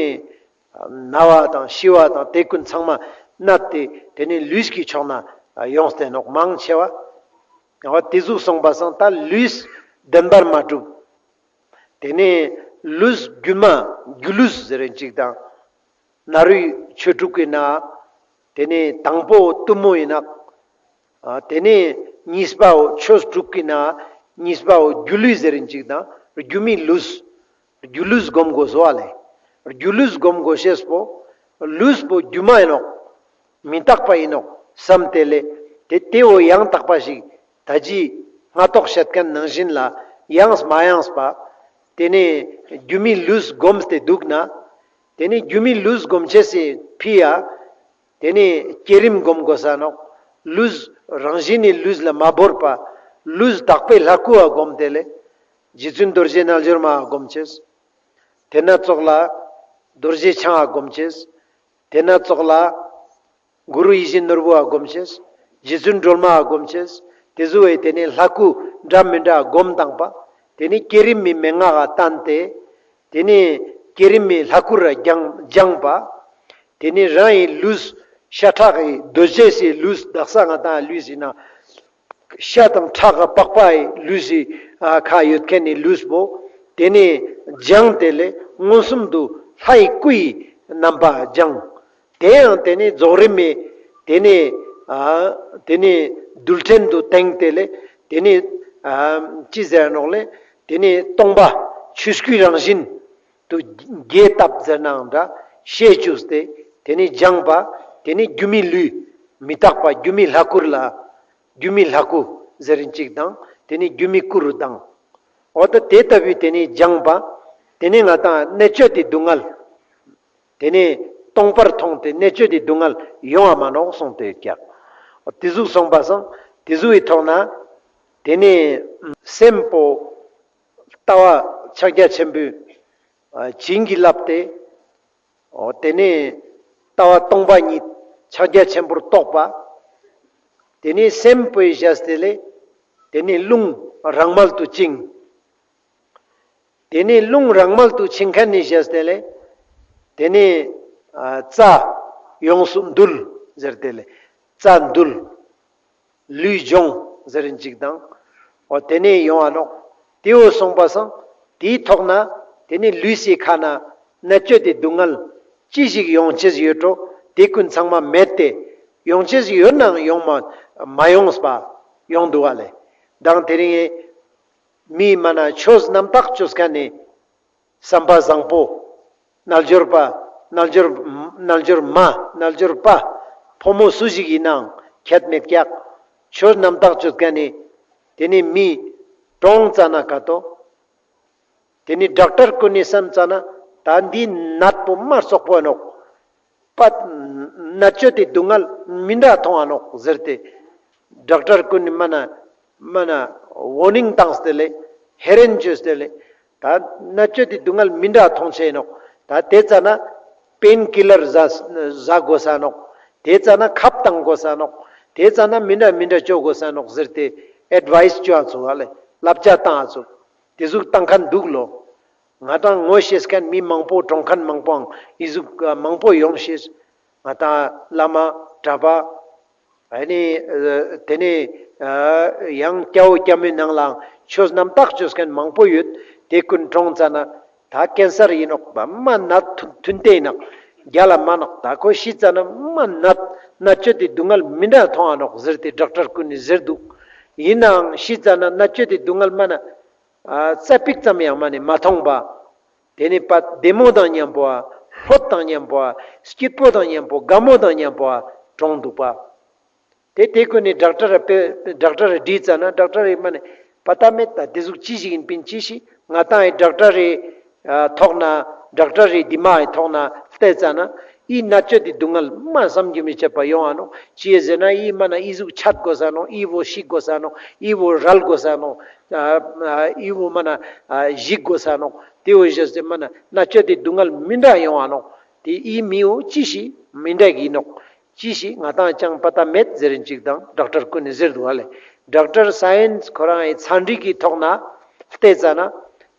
ན་བ་དང་ཤི་བ་དང་དེ་ཀུན་ཚང་མ་མནར་ཏེ། དེ་ནས་ལུས་ཀྱི་ཕྱོགས་ན་ཡོངས་ཏེ་ནོག་མང་ཆེ་བ། འོ་དེ་ཟུག་སོང་པ་སང་ད་ལུས་བདེན་པར་མ་གྲུབ། དེ་ནས་ལུས་སྒྱུ་མ་སྒྱུ་ལུས་ཟེར་རིན་ཅིག་དང་། ནཱ་རོའི་ཆོས་དྲུག་གི་ནང་། དེ་ནས་དང་པོ་གཏུམ་མོ་ཡིན་ནོག་ཨ་དེ་ནས་གཉིས་པའོ་ཆོས་དྲུག་གི་ནང་གཉིས་པའོ་སྒྱུ་ལུས་ཟེར་རིན་ཅིག་དང་སྒྱུ་མའི་ལུས། སྒྱུ་ལུས་སྒོམ་དགོས་སོ་ཨ་ལེ། སྒྱུ་ལུས་སྒོམ་དགོས་ཤེས་པོ། ལུས་པོ་སྒྱུ་མ་ཡིན་ནོག་མི་རྟག་པ་ཡིན་ནོག་བསམ་སྟེ་ལེ། དེ་དེ་བོ་ཡང་དག་པ་ཞིག་ད་ཅི་སྔ་ཐོག་བཤད་མཁན་ནང་བཞིན་ལ་ཡངས་མ་ཡངས་པ། དེ་ནས་སྒྱུ་མའི་ལུས་སྒོམ་སྟེ་འདུག་ན། དེ་ནས་སྒྱུ་མའི་ལུས་སྒོམ་ཅེས་སི་ཕི་ཡ། དེ་ནས་བསྐྱེད་རིམ་སྒོམ་དགོས་ས་ནོག་ལུས་རང་བཞིན་ནི་ལུས་ལ་མ་བོར་བ། ལུས་དག་པའི་ལྷ་སྐུ་བ་སྒོམ་སྟེ་ལེ། རྗེ་བཙུན་རྡོ་རྗེ་རྣལ་འབྱོར་མ་བ་སྒོམ་ཅེས། དེ་ན་ཙོགས་ལ་རྡོ་རྗེ་འཆང་བ་སྒོམ་ཅེས། དེ་ན་ཙོགས་ལ་གུ་རུ་ཡིད་བཞིན་ནོར་བུ་བ་སྒོམ་ཅེས། རྗེ་བཙུན་སྒྲོལ་མ་བ་སྒོམ་ཅེས། དེ་ཟུག་བས་དེ་ནས་ལྷ་སྐུ་འདྲ་མི་འདྲ་སྒོམ་བཏང་པ། དེ་ནས་བསྐྱེད་རིམ་མི་མན་ངག་ག་བསྟན་ཏེ། དེ་ནས་བསྐྱེད་རིམ་མི་ལྷ་སྐུ་ར་སྦྱང་སྦྱངས་པ། དེ་ནས་རང་ཡི་ལུས་ཤ་ཁྲག་གི་གདོས་བཅས་སི་ལུས་དག་ས་ང་དང་ལུས་ཡིན་ན། ཤ་དང་ཁྲག་གི་པགས་པ་ཡི་ལུས་སི་ཨ་ཁ་ཡོད་མཁན་ནི་ལུས་པོ། དེ་ནས་སྦྱངས་ཏེ་ལས་མངོན་སུམ་དུ་ལྷ་ཡི་སྐུ་ཡི་རྣམ་པ་སྦྱངས། དེ་ཡང་དེ་ནས་རྫོགས་རིམ་མི་དེ་ནས་ཨ་དེ་ནས་རྡུལ་ཕྲན་དུ་དེངས་ཏེ་ལས། དེ་ནས་ཨ་ཅི་ཟེར་ནོག་ལེ། དེ་ནས་སྟོང་པ་ཆོས་སྐུའི་རང་བཞིན་དུ་རྒྱས་བཏབ་ཟེར་ནའང་འདྲ། ཤེས་བཅུག་སྟེ་དེ་ནས་སྦྱངས་པ། དེ་ནས་སྒྱུ་མའི་ལུས་མི་རྟག་པ་སྒྱུ་མའི་ལྷ་སྐུ་ལ། སྒྱུ་མའི་ལྷ་སྐུ་ཟེར་རིན་ཅིག་དང་དེ་ནས་སྒྱུ་མའི་སྐུ་རུ་དང་། འོ་ད་དེ་ལྟ་བུའི་དེ་ནས་སྦྱངས་པ། དེ་ནས་ང་དང་གནད་གཅོད་དེ་སྡུག་བསྔལ། དེ་ནས་སྟོང་པར་མཐོང་སྟེ་གནད་གཅོད་དེ་སྡུག་བསྔལ་ཡོང་བ་མ་ནོག་གསུངས་ཏེ་ཡོད་ཀྱག་དེ་ཟུག་སོང་པ་སང་དེ་ཟུག་གི་ཐོག་ན། དེ་ནས་སེམས་པོ་ལྟ་བ་ཕྱག་རྒྱ་ཆེན་པོས་བྱིན་གྱིས་བརླབས་ཏེ། འོ་དེ་ནས་ལྟ་བ་སྟོང་པ་ཉིད་ཕྱག་རྒྱ་ཆེན་པོར་རྟོགས་པ། དེ་ནས་སེམས་པོའི་བཞག་སྟེ་ལས། དེ་ནས་རླུང་རང་མལ་དུ་བཅིངས། དེ་ནས་རླུང་རང་མལ་དུ་བཅིངས་མཁན་ནི་བཞག་སྟེ་ལས། དེ་ནས་ཨ་རྩ་ཡོངས་སུ་འདུལ་ཟེར་ཏེ་ལས། རྩ་འདུལ། ལུས་སྦྱོང་ཟེར་རིན་ཅིག་དང་། འོ་དེ་ནས་ཡོང་བ་ནོག་དེ་བོ་སོང་པ་སང་དེའི་ཐོག་ན་དེ་ནས་ལུས་སི་ཁ་ན་གནད་གཅོད་དེ་སྡུག་བསྔལ་ཅི་ཞིག་ཡོང་ཅེས་ཡོད་འགྲོ། དེ་ཀུན་ཚང་མ་མེད་དེ། ཡོང་ཅེས་ཡོད་ནའང་ཡོང་མ་མ་ཡོངས་པ་ཡོང་འདུག་བ་ལེ། དང་དེ་རིང་ངི་མི་མ་ན་ཆོས་རྣམ་དག་ཅོ་མཁན་ནི་བསམ་པ་བཟང་པོ། རྣལ་འབྱོར་པ། རྣལ་འབྱོར། རྣལ་འབྱོར་མ། རྣལ་འབྱོར་པ། ཕོ་མོ་སུ་ཞིག་ཡིན་ནའང་ཁྱད་མེད་ཀྱག་ཆོས་རྣམ་དག་ཅོ་མཁན་ནི། དེ་ནི་མི་གྲོངས་ཙ་ན་ག་ཏོ། དེ་ནི་ཌོག་ཊར་ཀུན་ནི་བསམ་ཙ་ན་ད་འདི་ནད་པོ་མ་རྩོག་པོ་ནོག་པ། ནད་བཅོས་ཏེ་སྡུག་བསྔལ་མི་འདྲ་མཐོང་ང་ནོག་ཟེར་ཏེ། ཌོག་ཊར་ཀུན་ནི་མ་ན་མ་ན་ཝོར་ནིང་བཏང་སྟེ་ལེ། ཧེ་རན་བཅོས་ཏེ་ལེ། ད་ནད་བཅོས་ཏེ་སྡུག་བསྔལ་མི་འདྲ་མཐོང་ཆེ་ནོག་ད་དེ་ཙ་ན་པེན་ཀི་ལར་ཟ་ཟ་དགོས་ས་ནོག་དེ་ཙ་ན་ཁབ་བཏང་དགོས་ས་ནོག་དེ་ཙ་ན་མི་འདྲ་མི་འདྲ་བཅོ་དགོས་ས་ནོག་ཟེར་ཏེ་ཨེཌ་ཝའིས་བཅོ་ཨ་ཚུག་ཨ་ལེ། བསླབ་བྱ་བཏང་ཨ་ཚུག་དེ་ཟུག་བཏང་མཁན་འདུག་ལོ། ང་དང་ངོ་ཤེས་མཁན་མི་མང་པོ་གྲོངས་མཁན་མང་པོའང་ཨི་ཟུག་མང་པོ་ཡོང་ཤེས། ང་དང་བླ་མ་གྲྭ་པ། ཨ་ནི་དེ་ནས་ཡང་སྐྱ་བོ་སྐྱ་མོའི་ནང་ལའང་ཆོས་རྣམ་དག་ཅོ་མཁན་མང་པོ་ཡོད། དེ་ཀུན་གྲོངས་ཙ་ན་ད་ཀེན་སར་ཡིན་ནོག་པ་མ་ནད་མཐུན་མཐུན་ཏེ་ཡིན་ནོག་རྒྱལ་ལ་མ་ནོག་ད་ཁོ་ཤི་ཙ་ན་མ་ནད་ནད་བཅོས་ཏེ་སྡུག་བསྔལ་མི་འདྲ་མཐོང་ང་ནོག་ཟེར་ཏེ་ཌོག་ཊར་ཀུན་ནི་ཟེར་འདུག་ཡིན་ནའང་ཤི་ཙ་ན་ནད་བཅོས་ཏེ་སྡུག་བསྔལ་མ་ན། ཨ་ཙ་པིག་ཙམ་ཡང་མ་ནེ་མ་མཐོང་པ། དེ་ནི་པ་བདེ་མོ་དང་མཉམ་པོ་ཨ། ལྷོད་དང་མཉམ་པོ་ཨ། སྐྱིད་པོ་དང་མཉམ་པོ་དགའ་མོ་དང་མཉམ་པོ་ཨ། གྲོངས་འདུག་པ། དེ་དེ་ཀུན་ནི་ཌོག་ཊར་པེ་ཌོག་ཊར་དྲིས་ཙ་ན་ཌོག་ཊར་རི་མ་ནེ་པ་ཏ་མེད་ད་དེ་ཟུག་ཅི་ཞིག་ཡིན་པིན་ཅི་ཞིག་ང་ཏང་ཨི་ཌོག་ཊར་རི་ཐོག་ན་ཌོག་ཊར་རི་དི་མ་ཨི་ཐོག་ན་བལྟས་ཙ་ན། འི་མནར་གཅོད་དི་སྡུག་བསྔལ་མ་བསམ་གྱིས་མི་ཁྱབ་པ་ཡོང་ང་ནོག། ཅིའ་ཟེར་ན་འི་མ་ན་འི་ཟུག་ཆད་དགོས་ས་ནོག། འི་བོ་ཤི་དགོས་ས་ནོག། འི་བོ་རལ་དགོས་ས་ནོག། ཨ་ཨ་འི་བོ་མ་ན་ཨ་ཞིག་དགོས་ས་ནོག། ཏེ་བོ་ཞེས་ཏེ་མ་ན་མནར་གཅོད་དི་སྡུག་བསྔལ་མི་འདྲ་ཡོང་ང་ནོག། ཏེ་འི་མི་བོ་ཅི་ཞིག་མི་འདྲ་གི་ནོག། ཅི་ཞིག་ང་ཏང་ཅང་པ་ཏ་མེད་ཟེར་རིན་ཅིག་དང་ཌོག་ཊར་ཀུན་ནི་ཟེར་འདུག་བ་ལེ། ཌོག་ཊར་སའེན་སི་ཁོ་རང་ངི་ཚན་རིག་གི་ཐོག་ན་ལྟས་ཙ་ན་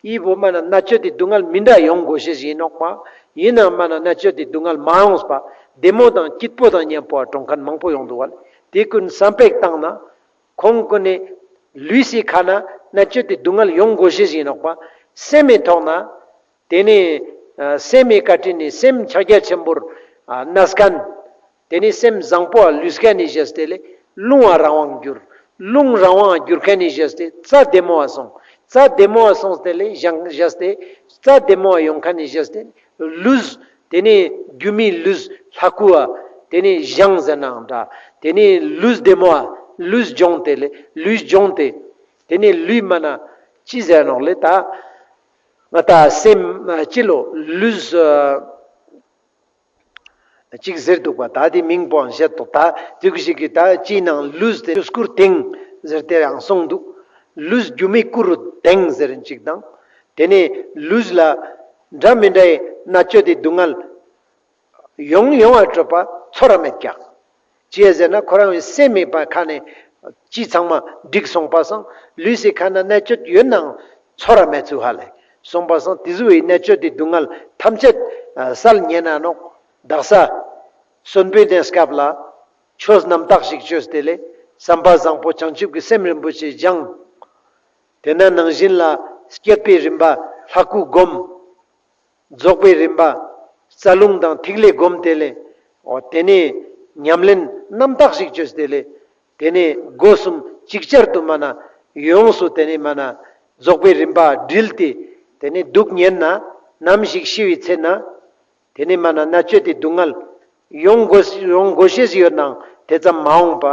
འི་བོ་མ་ན་མནར་གཅོད་དི་སྡུག་བསྔལ་མི་འདྲ་ཡོང་དགོས་ཤེས་ཨིན་ནོག་པ། ཨིན་ནའང་མ་ན་མནར་གཅོད་དི་སྡུག་བསྔལ་མ་ཡོངས་པ་བདེ་མོ་དང་སྐྱིད་པོ་དང་ཉམ་པོ་གྲོངས་ཁན་མང་པོ་ཡོང་འདུག་བ་ལེ། ཏེ་ཀུན་བསམ་པ་བཏང་ན་ཁོང་ཀུན་ནི་ལུས་སི་ཁ་ན་མནར་གཅོད་དི་སྡུག་བསྔལ་ཡོང་དགོས་ཤེས་ཨིན་ནོག་པ། སེམས་མི་ཐོག་ན་ཏེ་ནེ་ཨ་སེམས་མི་ཀ་ཏེ་ནེ་སེམས་ཕྱག་རྒྱ་ཆེན་པོར་ཨ་གནས་ཁན། ཏེ་ནེ་སེམས་བཟང་པོ་ལུས་ཁན་ནི་ཞེས་ཏེ་ལེ་རླུང་ང་རང་དབང་གྱུར། རླུང་རང་དབང་གྱུར་ཁན་ནི་ཞེས་ཏེ་རྩ་བདེ་མོ་བ་སོང་། རྩ་བདེ་མོ་བ་སོང་སྟེ་ལེ་ཞང་ཞེས་ཏེ་རྩ་བདེ་མོ་བ་ཡོང་ཁན་ནི་ཞེས་ཏེ་ལུས། ཏེ་ནེ་སྒྱུ་མའི་ལུས་ལྷ་སྐུ་བ། ཏེ་ནེ་ཞང་ཟེར་ནའང་འདྲ། ཏེ་ནེ་ལུས་བདེ་མོ་བ་ལུས་སྦྱོང་སྟེ་ལེ་ལུས་སྦྱོང་སྟེ། ཏེ་ནེ་ལུས་མ་ན་ཅི་ཟེར་ནོག་ལེ་ད། ང་ཏ་སེམས་ཨ་ཅི་ལོ་ལུས་ཨ་ཅིག་ཟེར་འདུག་པ། ད་དེ་མིང་པོའང་བཤད་དོ། ད་དུག་ཞིག་གི་ད་ཅི་ནང་ལུས་ཏེ་ཆོས་སྐུར་དེངས་ཟེར་ཏེ་ཡང་གསུངས་འདུག། ལུས་སྒྱུ་མའི་སྐུ་རུ་དེངས་ཟེར་ཅིག་དང་། ཏེ་ནེ་ལུས་ལ་འདྲ་མི་འདྲའི་མནར་གཅོད་དི་སྡུག་བསྔལ་ཡོང་ཡོང་བ་སྤྲོད་པ་ཚོར་ར་མེད་ཀྱག། ཅིའ་ཟེར་ན་ཁོ་རང་སེམས་མེད་པ་ཁ་ནེ་ཅི་ཚང་མ་འགྲིག་སོང་པ་སང་ལུས་སི་ཁ་ན་མནར་གཅོད་ཡོད་ནའང་ཚོར་ར་མེད་ཚུལ་ཧ་ལེ། སོང་པ་སང་ཏེ་ཟུག་གི་མནར་གཅོད་དི་སྡུག་བསྔལ་ཐམས་ཅད་ཨ་སེལ་ཉན་ན་ནོག། དག་ས་གསོན་པོའི་གནས་སྐབས་ལ་ཆོས་རྣམ་དག་ཞིག་ཅོས་ཏེ་ལེ་བསམ་པ་བཟང་པོ་བྱང་ཆུབ་ཀྱི་སེམས་རིན་པོ་ཆེ་སྦྱང་། ཏེ་ནེ་ནང་བཞིན་ལ་བསྐྱེད་པའི་རིམ་པ་ལྷ་སྐུ་སྒོམ། རྫོགས་པའི་རིམ་པ་རྩ་རླུང་དང་ཐིག་ལེ་སྒོམ་སྟེ་ལེ། འོ་ཏེ་ནེ་ཉམས་ལེན་རྣམ་དག་ཞིག་ཅོས་ཏེ་ལེ། ཏེ་ནེ་སྒོ་གསུམ་ཅིག་ཅར་དུ་མ་ན་ཡོངས་སུ་ཏེ་ནེ་མ་ན་རྫོགས་པའི་རིམ་པ་དྲིལ་ཏེ་ཏེ་ནེ་དུག་ཉན་ན་ནམ་ཞིག་ཤི་བའི་ཚེ་ན་ཏེ་ནེ་མ་ན་མནར་གཅོད་དི་སྡུག་བསྔལ་ཡོང་དགོས་ཡོང་དགོས་ཤེས་ཡོད་ནའང་ཏེ་ཙམ་མ་འོངས་པ་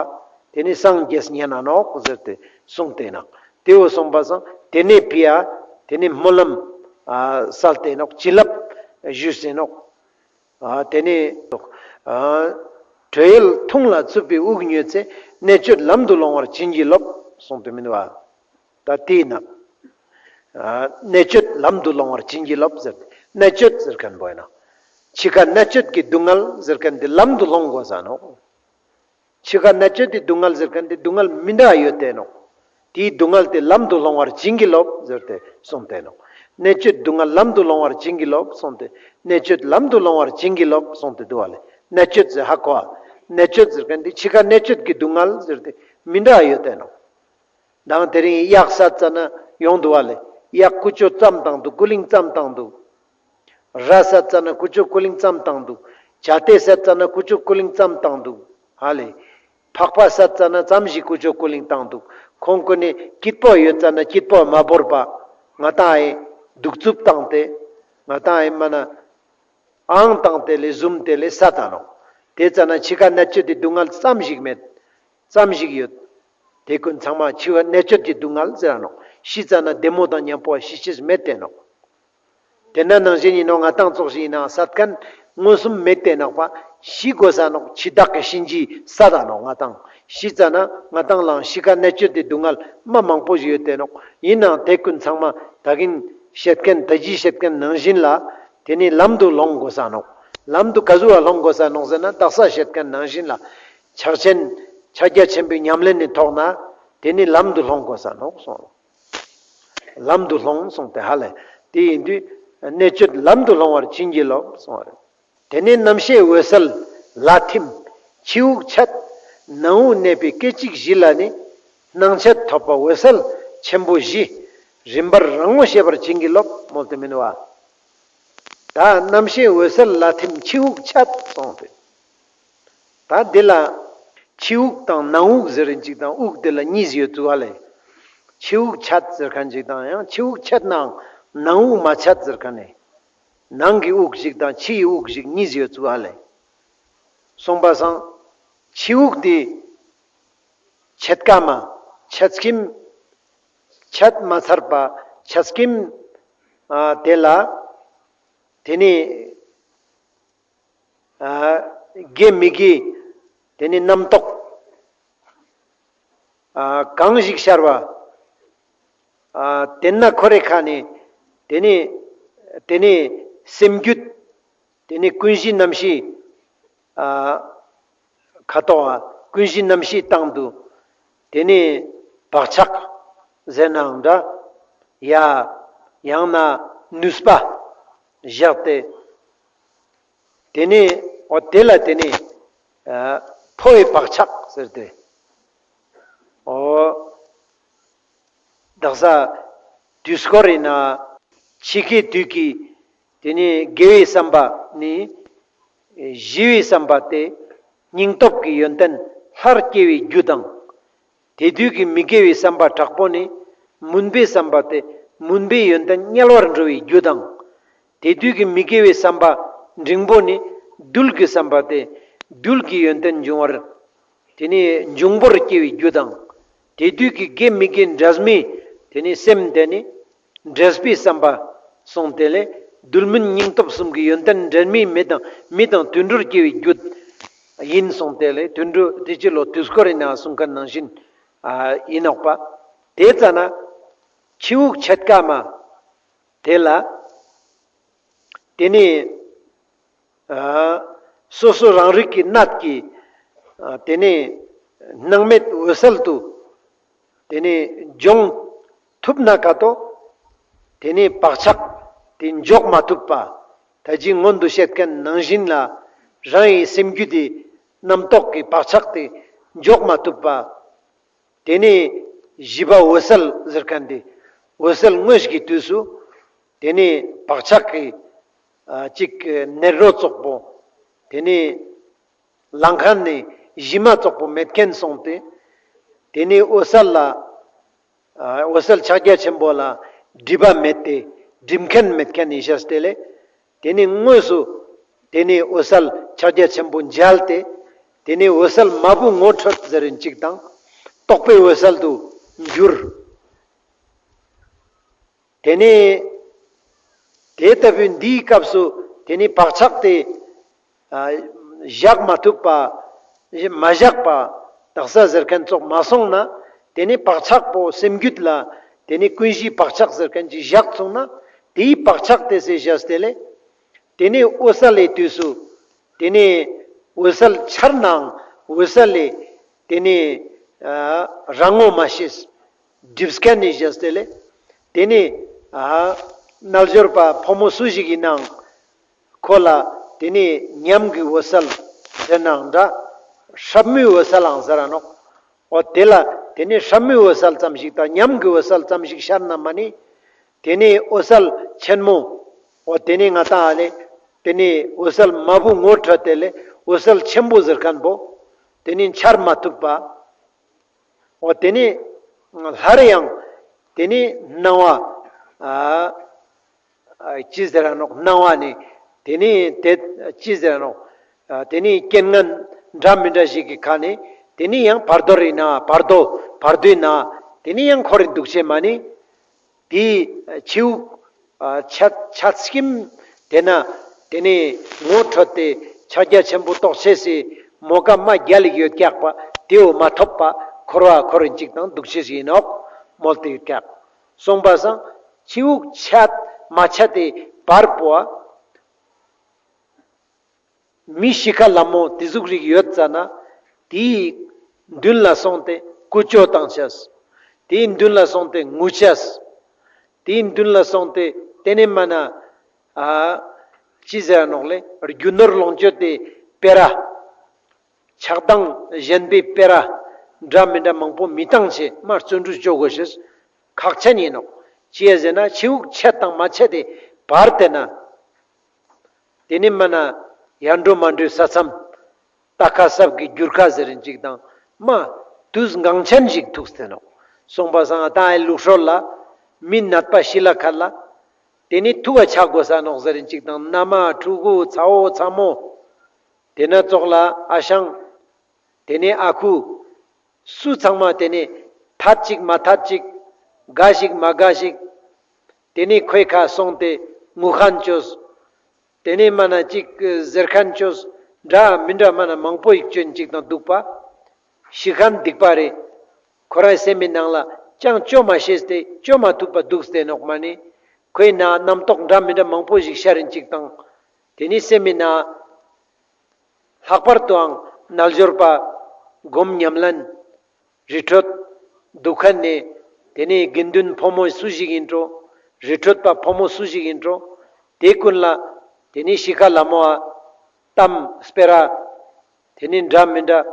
ཏེ་ནེ་སངས་རྒྱས་ཉན་ན་ནོག་ཟེར་ཏེ་གསུངས་ཏེ་ནོག། ཏེ་བོ་སོང་པ་སང་ཏེ་ནེ་ཕི་ཡ་ཏེ་ནེ་སྨོན་ལམ་ཨ་སལ་ཏེ་ནོག། བྱིན་རླབས་ཞུས་ཏེ་ནོག། ཨ་ཏེ་ནེ་ཨ་དྲོད་ཡོལ་ཐུང་ལ་རྩུབ་པའི་དབུགས་ཉོས་ཚེ། མནར་གཅོད་ལམ་དུ་སློང་བར་བྱིན་གྱིས་རློབས་གསུངས་ཏེ་མིན་པ། ད་ཏེ་ན་ཨ་མནར་གཅོད་ལམ་དུ་སློང་བར་བྱིན་གྱིས་རློབས་ཟེར། མནར་གཅོད་ཟེར་ཁན་བོ་ཡིན་ན་འཆི་ཁ་མནར་གཅོད་ཀྱི་སྡུག་བསྔལ་ཟེར་ཁན་ཏེ་ལམ་དུ་སློང་དགོས་ས་ནོག། འཆི་ཁ་མནར་གཅོད་དི་སྡུག་བསྔལ་ཟེར་ཁན་ཏེ་སྡུག་བསྔལ་མི་འདྲ་ཡོད་ཏེ་ནོག། ཏེའི་སྡུག་བསྔལ་ཏེ་ལམ་དུ་སློང་བར་བྱིན་གྱིས་རློབས་ཟེར་ཏེ་གསུངས་ཏེ་ནོག། མནར་གཅོད་སྡུག་བསྔལ་ལམ་དུ་སློང་བར་བྱིན་གྱིས་རློབས་གསུངས་ཏེ། མནར་གཅོད་ལམ་དུ་སློང་བར་བྱིན་གྱིས་རློབས་གསུངས་ཏེ་འདུག་བ་ལེ། མནར་གཅོད་ཟེར་ཧ་གོ་ཨ། མནར་གཅོད་ཟེར་ཁན་ཏེ་འཆི་ཁ་མནར་གཅོད་ཀྱི་སྡུག་བསྔལ་ཟེར་ཏེ་མི་འདྲ་ཡོད་ཏེ་ནོག། དང་དེ་རིང་གཡག་སད་ཙ་ན་ཡོང་འདུག་བ་ལེ། གཡག་ཀུ་ཅོ་ཙམ་བཏང་འདུག། ཀུ་ལིང་ཙམ་བཏང་འདུག། ར་སད་ཙ་ན་ཀུ་ཅོ་ཀུ་ལིང་ཙམ་བཏང་འདུག། བྱ་ཏེ་སད་ཙ་ན་ཀུ་ཅོ་ཀུ་ལིང་ཙམ་བཏང་འདུག་ཧ་ལེ། ཕག་པ་སད་ཙ་ན་ཙམ་ཞིག་ཀུ་ཅོ་ཀུ་ལིང་བཏང་འདུག། ཁོང་ཀུན་ནི་སྐྱིད་པོ་ཡོད་ཙ་ན་སྐྱིད་པོ་མ་བོར་པ་ང་ཏང་ཨེ་གདུག་རྩུབ་བཏང་སྟེ་ང་ཏང་ཨེ་མ་ན་ཨང་བཏང་སྟེ་ལེ་ཟུམ་སྟེ་ལེ་སད་ད་ནོག། ཏེ་ཙ་ན་འཆི་ཁ་མནར་གཅོད་དི་སྡུག་བསྔལ་ཙམ་ཞིག་མེད། ཙམ་ཞིག་ཡོད། ཏེ་ཀུན་ཚང་མ་འཆི་བ་མནར་གཅོད་ཀྱི་སྡུག་བསྔལ་ཟེར་ར་ནོག། ཤི་ཙ་ན་བདེ་མོ་དང་ཉམ་པོ་ཤི་ཅེས་མེད་ཏེ་ནོག། ཏེ་ན་ནང་བཞིན་ཨིན་ནོག། ང་ཏང་ཙོགས་ཤིག་ཨིན་ན་སད་ཁན་མངོན་སུམ་མེད་ཏེ་ནོག་པ། ཤི་དགོས་ས་ནོག། འཆི་བདག་གི་གཤིན་རྗེ་སད་ད་ནོག་ང་ཏང་། ཤི་ཙ་ན་ང་ཏང་ལའང་འཆི་ཁ་མནར་གཅོད་དི་སྡུག་བསྔལ་མ་མང་པོ་ཞིག་ཡོད་ཏེ་ནོག། ཨིན་ནའང་ཏེ་ཀུན་ཚང་མ་ད་གིན་བཤད་ཁན་ད་ཅི་བཤད་ཁན་ནང་བཞིན་ལ་ཏེ་ནི་ལམ་དུ་སློང་དགོས་ས་ནོག། ལམ་དུ་ག་ཟུག་བ་སློང་དགོས་ས་ནོག་ཟེར་ན་དག་ས་བཤད་ཁན་ནང་བཞིན་ལ་ཕྱག་ཆེན་ཕྱག་རྒྱ་ཆེན་པོའི་ཉམས་ལེན་ནི་ཐོག་ན་ཏེ་ནི་ལམ་དུ་སློང་དགོས་ས་ནོག་གསུངས། ལམ་དུ་སློང་གསུངས་ཏེ་ཧ་ལེ། ཏེ་ཨིན་དུས་མནར་གཅོད་ལམ་དུ་སློང་བར་བྱིན་གྱིས་རློབས་གསུངས་པ་རེད། ཏེ་ནེ་རྣམ་ཤེས་འོད་གསལ་ལ་ཐིམ། ཕྱི་དབུགས་ཆད། ནང་དབུགས་གནས་པའི་སྐད་ཅིག་བཞི་ལ་ནི། སྣང་མཆེད་ཐོབ་པ་འོད་གསལ་ཆེན་པོ་བཞི། རིམ་པར་རང་ངོ་ཤེས་པར་བྱིན་གྱིས་རློབས་མོལ་ཏེ་མིན་པ། ད་རྣམ་ཤེས་འོད་གསལ་ལ་ཐིམ་ཕྱི་དབུགས་ཆད་གསུངས་ཏེ། ད་འདི་ལ་ཕྱི་དབུགས་དང་ནང་དབུགས་ཟེར་རིན་ཅིག་དང་དབུགས་དེ་ལ་གཉིས་ཡོད་ཚུལ་བ་ལེ། ཕྱི་དབུགས་ཆད་ཟེར་ཁན་ཅིག་དང་ཡང་ཕྱི་དབུགས་ཆད་ནའང་ནང་དབུགས་མ་ཆད་ཟེར་ཁན་ནི། ནང་གི་དབུགས་ཤིག་དང་ཕྱི་ཡི་དབུགས་ཤིག་གཉིས་ཡོད་ཚུལ་བ་ལེ། སོང་པ་སང་ཕྱི་དབུགས་དེ་ཆད་ཀ་མ་ཆད་སྐྱིམ་ཆད་མ་ཚར་པ་ཆད་སྐྱིམ་ཨ་དེ་ལ་དེ་ནི། ཨ་དགེ་མི་དགེ་དེ་ནི་རྣམ་རྟོག་ཨ་གང་ཞིག་ཤར་བ། ཨ་དེ་ན་ཁོ་རེ་ཁ་ནི་དེ་ནི་དེ་ནི་སེམས་རྒྱུད་དེ་ནི་ཀུན་གཞི་རྣམ་ཤེས་ཨ་ཁ་ཏོག་ཨ་ཀུན་གཞི་རྣམ་ཤེས་སྟེང་དུ་དེ་ནི་བག་ཆགས་ཟེར་ནའང་འདྲ། ཡ་ཡང་ན་ནུས་པ་བཞག་སྟེ། དེ་ནི་འོ་དེ་ལ་དེ་ནི་ཨ་ཕོ་བའི་བག་ཆགས་ཟེར་ཏེ། འོ་དག་ས་དུས་འཁོར་ཡིན་ན་ཕྱི་ཁའི་དུས་ཀྱི་དེ་ནི་དགེ་བའི་བསམ་པ་ནི་ཞི་བའི་བསམ་པ་སྟེ་སྙིང་སྟོབས་ཀྱི་ཡོན་ཏན་ལྷར་སྐྱེ་བའི་རྒྱུ་དང་། དེ་དུས་ཀྱི་མི་དགེ་བའི་བསམ་པ་དྲག་པོ་ནི་མུན་པའི་བསམ་པ་སྟེ་མུན་པའི་ཡོན་ཏན་དམྱལ་བར་འགྲོ་བའི་རྒྱུ་དང་། དེ་དུས་ཀྱི་མི་དགེ་བའི་བསམ་པ་འབྲིང་པོ་ནི་རྡུལ་གྱི་བསམ་པ་སྟེ་རྡུལ་གྱི་ཡོན་ཏན་འབྱུང་བར་དེ་ནི་འབྱུང་པོར་སྐྱེ་བའི་རྒྱུ་དང་། དེ་དུས་ཀྱི་དགེ་མི་དགེ་འབྲས་མེད་དེ་ནི་སེམས་དེ་ནི་འབྲས་པའི་བསམ་པ་སོང་སྟེ་ལས་རྡུལ་མུན་སྙིང་སྟོབས་གསུམ་གྱི་ཡོན་ཏན་འབྲས་མེད་མེད་དང་མེད་དང་དུད་འགྲོར་སྐྱེ་བའི་རྒྱུ་ཡིན་སོང་སྟེ་ལས་དུད་འགྲོ་དེ་ཅི་ལོ་དུས་འཁོར་ཡིན་ན་གསུང་མཁན་ནང་བཞིན་ཨ་ཡིན་ནོག་པ། དེ་ཙ་ན་ཕྱི་དབུགས་ཆད་ཀ་མ་དེ་ལ་དེ་ནི་ཨ་སོ་སོ་རང་རིག་གི་གནད་ཀྱིས་ཨ་དེ་ནི་སྣང་མེད་འོད་གསལ་དུ་དེ་ནི་སྦྱོང་ཐུབ་ན་ཀ་ཏོ། དེ་ནི་བག་ཆགས་དེ་འཇོག་མ་ཐུབ་པ། ད་ཅི་སྔོན་དུ་བཤད་མཁན་ནང་བཞིན་ལ་རང་གི་སེམས་རྒྱུད་དེ་རྣམ་རྟོག་གི་བག་ཆགས་དེ་འཇོག་མ་ཐུབ་པ། དེ་ནི་བཞི་པ་འོད་གསལ་ཟེར་མཁན་དེ་འོད་གསལ་དངོས་ཀྱི་དུས་སུ་དེ་ནི་བག་ཆགས་ཀྱི་ཨ་ཅིག་ནད་རོ་ཙོག་པོ། དེ་ནི་ལང་མཁན་ནི་གཞི་མ་ཙོག་པོ་མེད་མཁན་སོང་སྟེ། དེ་ནི་འོད་གསལ་ལ་ཨ་འོད་གསལ་ཕྱག་རྒྱ་ཆེན་པོ་ལ་སྒྲིབ་པ་མེད་དེ་སྒྲིབ་མཁན་མེད་མཁན་ཡིན་ཤེས་ཏེ་ལས། དེ་ནི་དངོས་སུ་དེ་ནི་འོད་གསལ་ཕྱག་རྒྱ་ཆེན་པོ་མཇལ་ཏེ། དེ་ནི་འོད་གསལ་མ་བུ་ངོ་འཕྲོད་ཟེར་རིན་ཅིག་དང་རྟོགས་པའི་འོད་གསལ་དུ་འགྱུར། དེ་ནས་དེ་ལྟ་བུའི་འདིའི་སྐབས་སུ་དེ་ནི་བག་ཆགས་དེ་ཨ་བཞག་མ་ཐུབ་པ། མ་བཞག་པ། དག་ས་ཟེར་མཁན་ཙོགས་མ་སོང་ན། དེ་ནི་བག་ཆགས་པོ་སེམས་རྒྱུད་ལ་དེ་ནི་ཀུན་གཞིའི་བག་ཆགས་ཟེར་མཁན་ཅིག་བཞག་སོང་ན། དེའི་བག་ཆགས་དེ་ཟེར་བཞག་སྟེ་ལས། དེ་ནི་འོད་གསལ་ལས་དུས་སུ། དེ་ནི་འོད་གསལ་འཆར་ནའང་འོད་གསལ་ལས། དེ་ནི་ཨ་རང་ངོ་མ་ཤེས། སྒྲིབ་མཁན་ནི་བཞག་སྟེ་ལས། དེ་ནི་ཨ་རྣལ་འབྱོར་པ་ཕོ་མོ་སུ་ཞིག་ཡིན་ནའང་། ཁོ་ལ་དེ་ནི་ཉམས་ཀྱི་འོད་གསལ་ཟེར་ནའང་འདྲ། སྲབ་མོའི་འོད་གསལ་ལའང་ཟེར་ར་ནོག་འོ་དེ་ལ་དེ་ནི་སྲབ་མོའི་འོད་གསལ་ཙམ་ཞིག་དང་ཉམས་ཀྱི་འོད་གསལ་ཙམ་ཞིག་ཤར་ན་མ་ནི། དེ་ནི་འོད་གསལ་ཆེན་མོ། འོ་དེ་ནི་ང་ཏང་ཨ་ལེ། དེ་ནི་འོད་གསལ་མ་བུ་ངོ་འཕྲོད་དེ་ལས་འོད་གསལ་ཆེན་པོ་ཟེར་མཁན་པོ། དེ་ནི་འཆར་མ་ཐུབ་པ། འོ་དེ་ནི་སླར་ཡང་དེ་ནི་སྣང་བ་ཨ་ཨ་ཅི་ཟེར་ར་ནོག་སྣང་བ་ནི་དེ་ནི་དེ་ཅི་ཟེར་ར་ནོག་ཨ་དེ་ནི་རྐྱེན་ངན་འདྲ་མི་འདྲ་ཞིག་གི་ཁ་ནས་དེ་ནི་ཡང་བར་དོ་རི་ན་བར་དོ་བར་དོའི་ན་དེ་ནི་ཡང་འཁོར་རིན་འདུག་ཅེས་མ་ནི། དེའི་ཕྱི་དབུགས་ཨ་ཆད་ཆད་སྐྱིམ་དེ་ན་དེ་ནི་ངོ་འཕྲོད་དེ་ཕྱག་རྒྱ་ཆེན་པོ་རྟོགས་ཆེས་སི་མོ་ཀ་མ་རྒྱལ་ལ་ཡོད་ཀྱག་པ་དེའོ་མ་ཐོབ་པ་འཁོར་བ་འཁོར་རིན་ཅིག་དང་འདུག་ཅེས་ཡིན་ནོག་མོལ་ཏེ་ཡོད་ཀྱག་སོང་པ་སང་ཕྱི་དབུགས་ཆད་མ་ཆད་དེ་བར་པོ་ཨ། མི་ཤི་ཁ་ལ་མོ་དེ་ཟུག་རིགས་ཡོད་ཙ་ན། དེའི་མདུན་ལ་སོང་སྟེ་ཀུ་ཅོ་བཏང་ཅེས། དེའི་མདུན་ལ་སོང་སྟེ་ངུ་ཅེས། དེའི་མདུན་ལ་སོང་སྟེ་དེ་ནས་མ་ན། ཨ་ཅི་ཟེར་ནོག་ལེ། རྒྱུ་ནོར་ལོངས་སྤྱོད་དེ་སྤེ་ར། ཆགས་སྡང་ཞེན་པའི་སྤེ་ར། འདྲ་མི་འདྲ་མང་པོ་མི་བཏང་ཅེས་མ་བརྩོན་འགྲུས་ཅོ་དགོས་ཤེས། ཁག་ཆེན་ཡིན་ནོག་ཅི་ཡ་ཟེར་ན་ཕྱི་དབུགས་ཆད་དང་མ་ཆད་དེ་བར་དེ་ན། དེ་ནི་མ་ན་ཡར་འགྲོ་མར་འགྲོའི་ས་མཚམས། རྟ་ཁ་སྲབ་ཀྱི་རྒྱུར་ཁ་ཟེར་རིན་ཅིག་དང་མ་དུས་འགངས་ཆེན་ཞིག་ཐུག་སྟེ་ནོག་སོང་པ་སང་ཨ་ཏང་ཨའི་ལུགས་སྲོལ་ལ་མི་ནད་པ་ཤི་ལ་ཁ་ལ། དེ་ནི་ཐུག་ག་ཆ་དགོས་ས་ནོག་ཟེར་རིན་ཅིག་དང་མནའ་མ་ཕྲུ་གུ་ཚ་བོ་ཚ་མོ། དེ་ན་ཙོགས་ལ་ཨ་ཞང་། དེ་ནས་ཨ་ཁུ། སུ་ཚང་མ་དེ་ནས་ཐད་ཅིག་མ་ཐད་ཅིག་དགའ་ཞིག་མ་དགའ་ཞིག་དེ་ནས་ཁོའི་ཁ་སོང་སྟེ་ངུ་མཁན་ཅོས། དེ་ནས་མ་ན་ཅིག་ཟེར་མཁན་ཅོས། འདྲ་མི་འདྲ་མ་ན་མང་པོ་ཞིག་ཅོ་ཨིན་ཅིག་དང་དུག་པ། ཤི་ཁན་སྡིག་པ་རེ། ཁོ་རའི་སེམས་མི་ནང་ལ་ཅང་ཅོ་མ་ཤེས་ཏེ་ཅོ་མ་ཐུབ་པ་དུག་སྟེ་ནོག་མ་ནི། ཁོའི་ནང་རྣམ་རྟོག་འདྲ་མི་འདྲ་མང་པོ་ཞིག་ཤར་ཨིན་ཅིག་དང་། ཏེ་ནེ་སེམས་མི་ནང་ལྷག་པར་དུའང་རྣལ་འབྱོར་པ་སྒོམ་ཉམས་ལེན་རི་ཁྲོད་དུག་ཁན་ནི་ཏེ་ནེ་དགེ་འདུན་ཕོ་མོ་སུ་ཞིག་ཨིན་འགྲོ། རི་ཁྲོད་པ་ཕོ་མོ་སུ་ཞིག་ཨིན་འགྲོ། ཏེ་ཀུན་ལ་ཏེ་ནེ་ཤི་ཁ་ལ་མོ་ཨ་གཏམ་སྤེ་ར་ཏེ་ནེ་འདྲ་མི་འདྲ་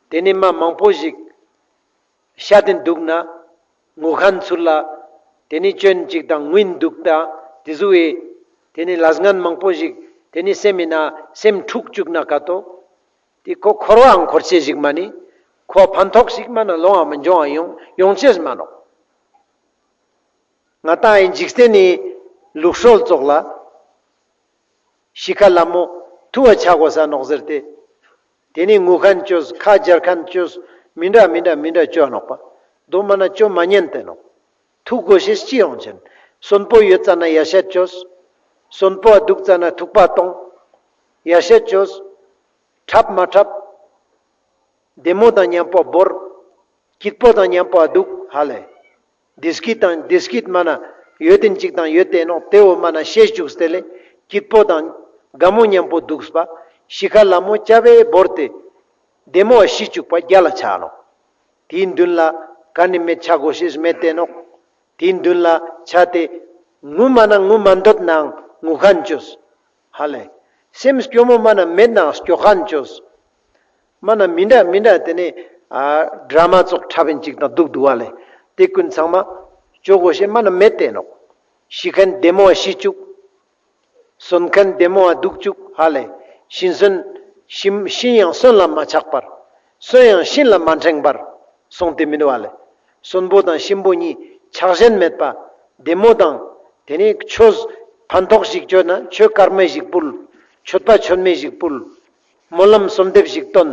ཏེ་ནེ་མ་མང་པོ་ཞིག་ཤད་དེ་དུག་ན་ངུ་ཁན་ཚུར་ལ་ཏེ་ནེ་ཅོ་ཨིན་ཅིག་དང་ངུ་ཨིན་དུག་དང་ཏེ་ཟུག་གི་ཏེ་ནེ་ལས་ངན་མང་པོ་ཞིག་ཏེ་ནེ་སེམས་མི་ནང་སེམས་འཁྲུག་ཅུག་ན་ཀ་ཏོ། ཏེ་ཁོ་འཁོར་བའང་འཁོར་ཅེས་ཞིག་མ་ནི། ཁོ་ཕན་ཐོགས་ཤིག་མ་ན་ལོང་བ་མི་འབྱུང་བ་ཡོང་ཡོང་ཅེས་མ་ནོག། ང་ཏང་ཨེ་འཇིག་རྟེན་ནི་ལུགས་སྲོལ་ཙོགས་ལ་ཤི་ཁ་ལ་མོ་ཐུ་བ་ཆ་གོས་ས་ནོག་ཟེར་ཏེ། ཏེ་ནེ་ངུ་ཁན་ཅོས་ཁ་འཇར་ཁན་ཅོས་མི་འདྲ་མི་འདྲ་མི་འདྲ་ཅོ་ནོག་པ། དོ་མ་ན་ཅོ་མ་ཉན་ཏེ་ནོག། ཐུག་གོ་ཤེས་ཅི་ཡོང་ཅན། གསོན་པོ་ཡོད་ཙ་ན་ཡ་ཤད་ཅོས། གསོན་པོ་དུག་ཙ་ན་ཐུག་པ་ཏོང་། ཡ་ཤད་ཅོས། ཁྲབ་མ་ཁྲབ། བདེ་མོ་དང་ཉམ་པོ་བོར། སྐྱིད་པོ་དང་ཉམ་པོ་དུག་ཧ་ལེ། བདེ་སྐྱིད་དང་བདེ་སྐྱིད་མ་ན་ཡོད་དེན་ཅིག་དང་ཡོད་དེ་ནོག་ཏེ་བོ་མ་ན་ཤེས་ཅུག་སྟེ་ལེ། སྐྱིད་པོ་དང་དགའ་མོ་ཉམ་པོ་དུག་པ། ཤི་ཁ་ལ་མོ་ཅ་བེ་བོར་ཏེ། བདེ་མོ་བ་ཤི་ཅུག་པ་རྒྱལ་ལ་ཆ་ནོག། ཏེའི་དུན་ལ་ཀ་ནེ་མེད་ཆ་གོས་ཤེས་མེད་དེ་ནོག། ཏེའི་དུན་ལ་ཆ་ཏེ་ངུ་མ་ན་ངུ་མ་འདོད་ནའང་ངུ་ཁན་ཅོས། ཧ་ལེ། སེམས་སྐྱོ་མོ་མ་ན་མེད་ནའང་སྐྱོ་ཁན་ཅོས། མ་ན་མི་འདྲ་མི་འདྲ་ཏེ་ནེ་ཨ་ཌྲ་མ་ཙོགས་ཁྲབ་ཨིན་ཅིག་དང་དུག་དུག་ཧ་ལེ། ཏེ་ཀུན་ཚང་མ་ཅོ་གོས་ཤེས་མ་ན་མེད་དེ་ནོག། ཤི་ཁན་བདེ་མོ་བ་ཤི་ཅུག། གསོན་ཁན་བདེ་མོ་བ་དུག་ཅུག་ཧ་ལེ། གཤིན་གསོན་གཤིན་གཤིན་ཡང་གསོན་ལ་མ་ཆགས་པར། གསོན་ཡང་གཤིན་ལ་མ་འཕྲེང་བར། སོང་སྟེ་མི་འདུག་ཧ་ལེ། གསོན་པོ་དང་གཤིན་པོ་གཉིས་ཆགས་ཞེན་མེད་པ། བདེ་མོ་དང་། ཏེ་ནེ་ཆོས་ཕན་ཐོགས་ཤིག་ཅོ་ན་ཆོས་དཀར་མེ་ཞིག་ཕུལ། མཆོད་པ་མཆོད་མེ་ཞིག་ཕུལ། སྨོན་ལམ་གསོལ་འདེབས་ཤིག་བཏོན།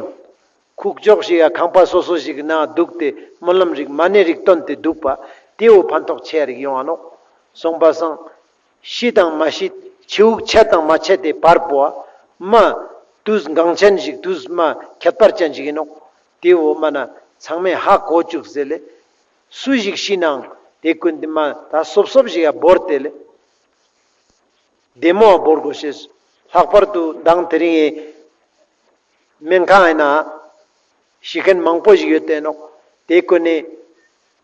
ཁུག་ཀྱོག་ཞིག་ཡ་ཁང་པ་སོ་སོ་ཞིག་ན་དུག་སྟེ་སྨོན་ལམ་རིགས་མ་ཎི་རིགས་བཏོན་ཏེ་དུག་པ། ཏེའོ་ཕན་ཐོགས་ཆེ་རིགས་ཡོང་ང་ནོག། སོང་པ་སང་། ཤི་དང་མ་ཤི་ཕྱི་དབུགས་ཆད་དང་མ་ཆད་དེ་བར་པོ་ཨ། མ། དུས་འགངས་ཅན་ཞིག་དུས་མ་ཁྱད་པར་ཅན་ཞིག་ཨིན་ནོག། ཏེའོ་མ་ན་ཚང་མས་ཧ་གོ་ཅུག་ཟེར་ལེ། སུ་ཞིག་ཤི་ནའང་ཏེ་ཀུན་ཏེ་མ་ད་སོབ་སོབ་ཞིག་ཡ་བོར་ཏེ་ལེ། བདེ་མོ་བོར་གོས་ཤེས། ལྷག་པར་དུ་མདང་དེ་རིང་ངི་སྨན་ཁང་ཨིན་ན་ཤི་ཁན་མང་པོ་ཞིག་ཡོད་དེ་ནོག། ཏེ་ཀུན་ནེ་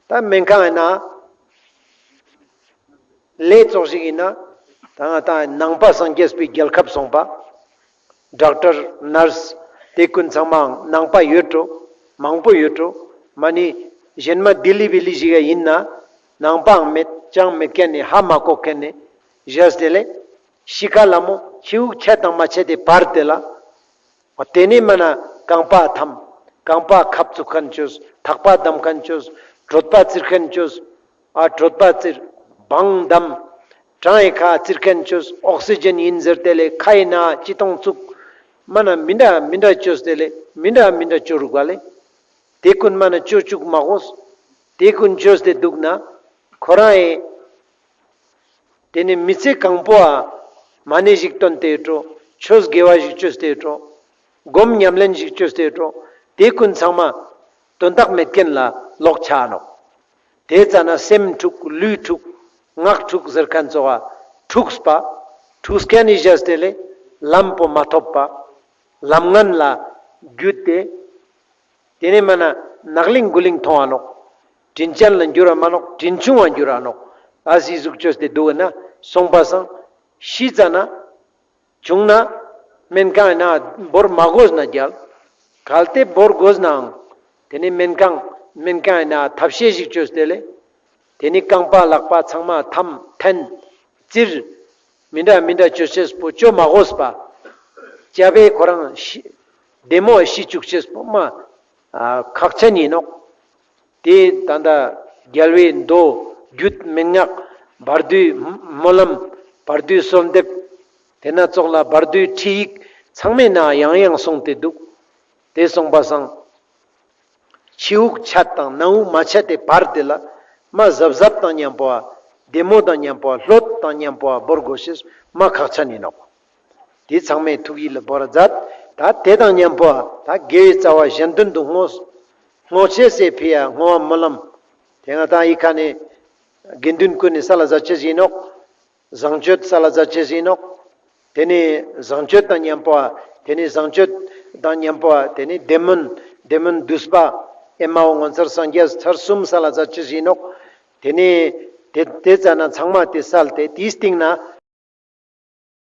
ད་སྨན་ཁང་ཨིན་ན་ལེ་ཙོགས་ཤིག་ཨིན་ན་ད་ང་ད་ནང་པ་སངས་རྒྱས་པའི་རྒྱལ་ཁབ་སོང་པ། ཌོག་ཊར་ནརས་ཏེ་ཀུན་ཚང་མའང་ནང་པ་ཡོད་འགྲོ། མང་པོ་ཡོད་འགྲོ། མ་ནི་གཞན་མ་དིལླི་བིལླི་ཞིག་ཡ་ཨིན་ན་ནང་པའང་མེད་ཅང་མེད་ཁན་ནི་ཧ་མ་གོ་ཁན་ནི་བཞག་སྟེ་ལེ། ཤི་ཁ་ལ་མོ་ཕྱི་དབུགས་ཆད་དང་མ་ཆད་དེ་བར་ཏེ་ལ། འོ་ཏེ་ནེ་མ་ན་རྐང་པ་འཐམ། རྐང་པ་ཁབ་བཙུགས་ཁན་ཅོས། ཐག་པ་བསྡམ་ཁན་ཅོས། གྲོད་པ་བཙིར་ཁན་ཅོས། ཨ་གྲོད་པ་བཙིར། བང་བསྡམ། བྲང་ངི་ཁ་བཙིར་ཁན་ཅོས། ཨོག་སི་ཇན་ཨིན་ཟེར་ཏེ་ལེ་ཁའི་ནང་ཅི་ཏོང་བཙུགས། མ་ན་མི་འདྲ་མི་འདྲ་ཅོས་ཏེ་ལེ་མི་འདྲ་མི་འདྲ་ཅོ་རུག་པ་ལེ། ཏེ་ཀུན་མ་ན་ཅོ་ཅུག་མ་གོས། ཏེ་ཀུན་ཅོས་ཏེ་དུག་ན་ཁོ་རང་ངི་ཏེ་ནེ་མི་ཚེ་གང་པོ་ཨ་མ་ཎི་ཞིག་བཏོན་ཏེ་ཡོད་འགྲོ། ཆོས་དགེ་བ་ཞིག་ཅོས་ཏེ་ཡོད་འགྲོ། སྒོམ་ཉམས་ལེན་ཞིག་ཅོས་ཏེ་ཡོད་འགྲོ། ཏེ་ཀུན་ཚང་མ་དོན་དག་མེད་ཁན་ལ་ལོག་ཆ་ནོག། ཏེ་ཙ་ན་སེམས་འཁྲུགས་ལུས་འཁྲུགས་ངག་འཁྲུགས་ཟེར་ཁན་ཙོགས་འཁྲུགས་པ། འཁྲུགས་ཁན་ནི་བཞག་སྟེ་ལེ་ལམ་པོ་མ་ཐོབ་པ། ལམ་ངན་ལ་རྒྱུད་དེ། ཏེ་ནེ་མ་ན་ནག་ལིང་དགུ་ལིང་ཐོང་ང་ནོག། དྲིན་ཅན་ལ་འགྱུར་ར་མ་ནོག། དྲིན་ཆུང་བ་འགྱུར་ར་ནོག། ཨ་ཟི་ཟུག་ཅོས་ཏེ་དུག་ན་སོང་པ་སང་། ཤི་ཙ་ན། བྱུང་ན། སྨན་ཁང་ན་བོར་མ་གོས་ན་རྒྱལ། གལ་ཏེ་བོར་གོས་ནའང་། ཏེ་ནེ་སྨན་ཁང་སྨན་ཁང་ན་ཐབས་ཤེས་ཤིག་ཅོས་ཏེ་ལེ། ཏེ་ནེ་རྐང་པ་ལག་པ་ཚང་མ་འཐམ་འཐེན། བཙིར། མི་འདྲ་མི་འདྲ་ཅོ་ཅེས་པོ་ཅོ་མ་གོས་པ། ཅ་བེ་ཁོ་རང་ཤི་བདེ་མོ་ཤི་ཅུག་ཅེས་པོ་མ་ཨ་ཁག་ཅན་ཨིན་ནོག། ཏེ་ད་ལྟ་རྒྱལ་བའི་མདོ་རྒྱུད་མན་ངག་བར་དོའི་སྨོན་ལམ་བར་དོའི་གསོལ་འདེབས། ཏེ་ན་ཙོགས་ལ་བར་དོའི་ཁྲིད་ཡིག་ཚང་མའི་ནང་ཡང་ཡང་སོང་སྟེ་དུག། ཏེ་སོང་པ་སང་། ཕྱི་དབུགས་ཆད་དང་ནང་དབུགས་མ་ཆད་དེ་བར་ཏེ་ལ་མ་གཟབ་གཟབ་དང་ཉམ་པོ་བ། བདེ་མོ་དང་ཉམ་པོ་བ། ལྷོད་དང་ཉམ་པོ་བ་བོར་གོས་ཤེས་མ་ཁག་ཅན་ཨིན་ནོག། དེ་ཚང་མའི་ཐུགས་ཡིད་ལ་བོར་མཛད། ད་དེ་དང་མཉམ་པོ་ད་དགེ་བའི་རྩ་བ་གཞན་དོན་དུ་བསྔོ་བསྔོ་ཤེས་སི་ཕི་ཡ་བསྔོ་བ་སྨོན་ལམ། དེ་ང་དང་ཡི་ཁ་ནས་དགེ་འདུན་ཀུན་ནི་ས་ལ་ཟ་ཆེ་ཞིག་ནོག། བཟང་སྤྱོད་ས་ལ་ཟ་ཆེ་ཞིག་ནོག། དེ་ནས་བཟང་སྤྱོད་དང་མཉམ་པོ་དེ་ནས་བཟང་སྤྱོད་དང་མཉམ་པོ་དེ་ནས་བདེ་སྨོན། བདེ་སྨོན་བསྡུས་པ་ཨེ་མའོ་ངོ་མཚར་སངས་རྒྱས་ཚར་གསུམ་ས་ལ་ཟ་ཆེ་ཞིག་ནོག། དེ་ནས་དེ་དེ་ཙ་ན་ཚང་མ་དེ་སལ་ཏེ་དེའི་སྟེང་ན་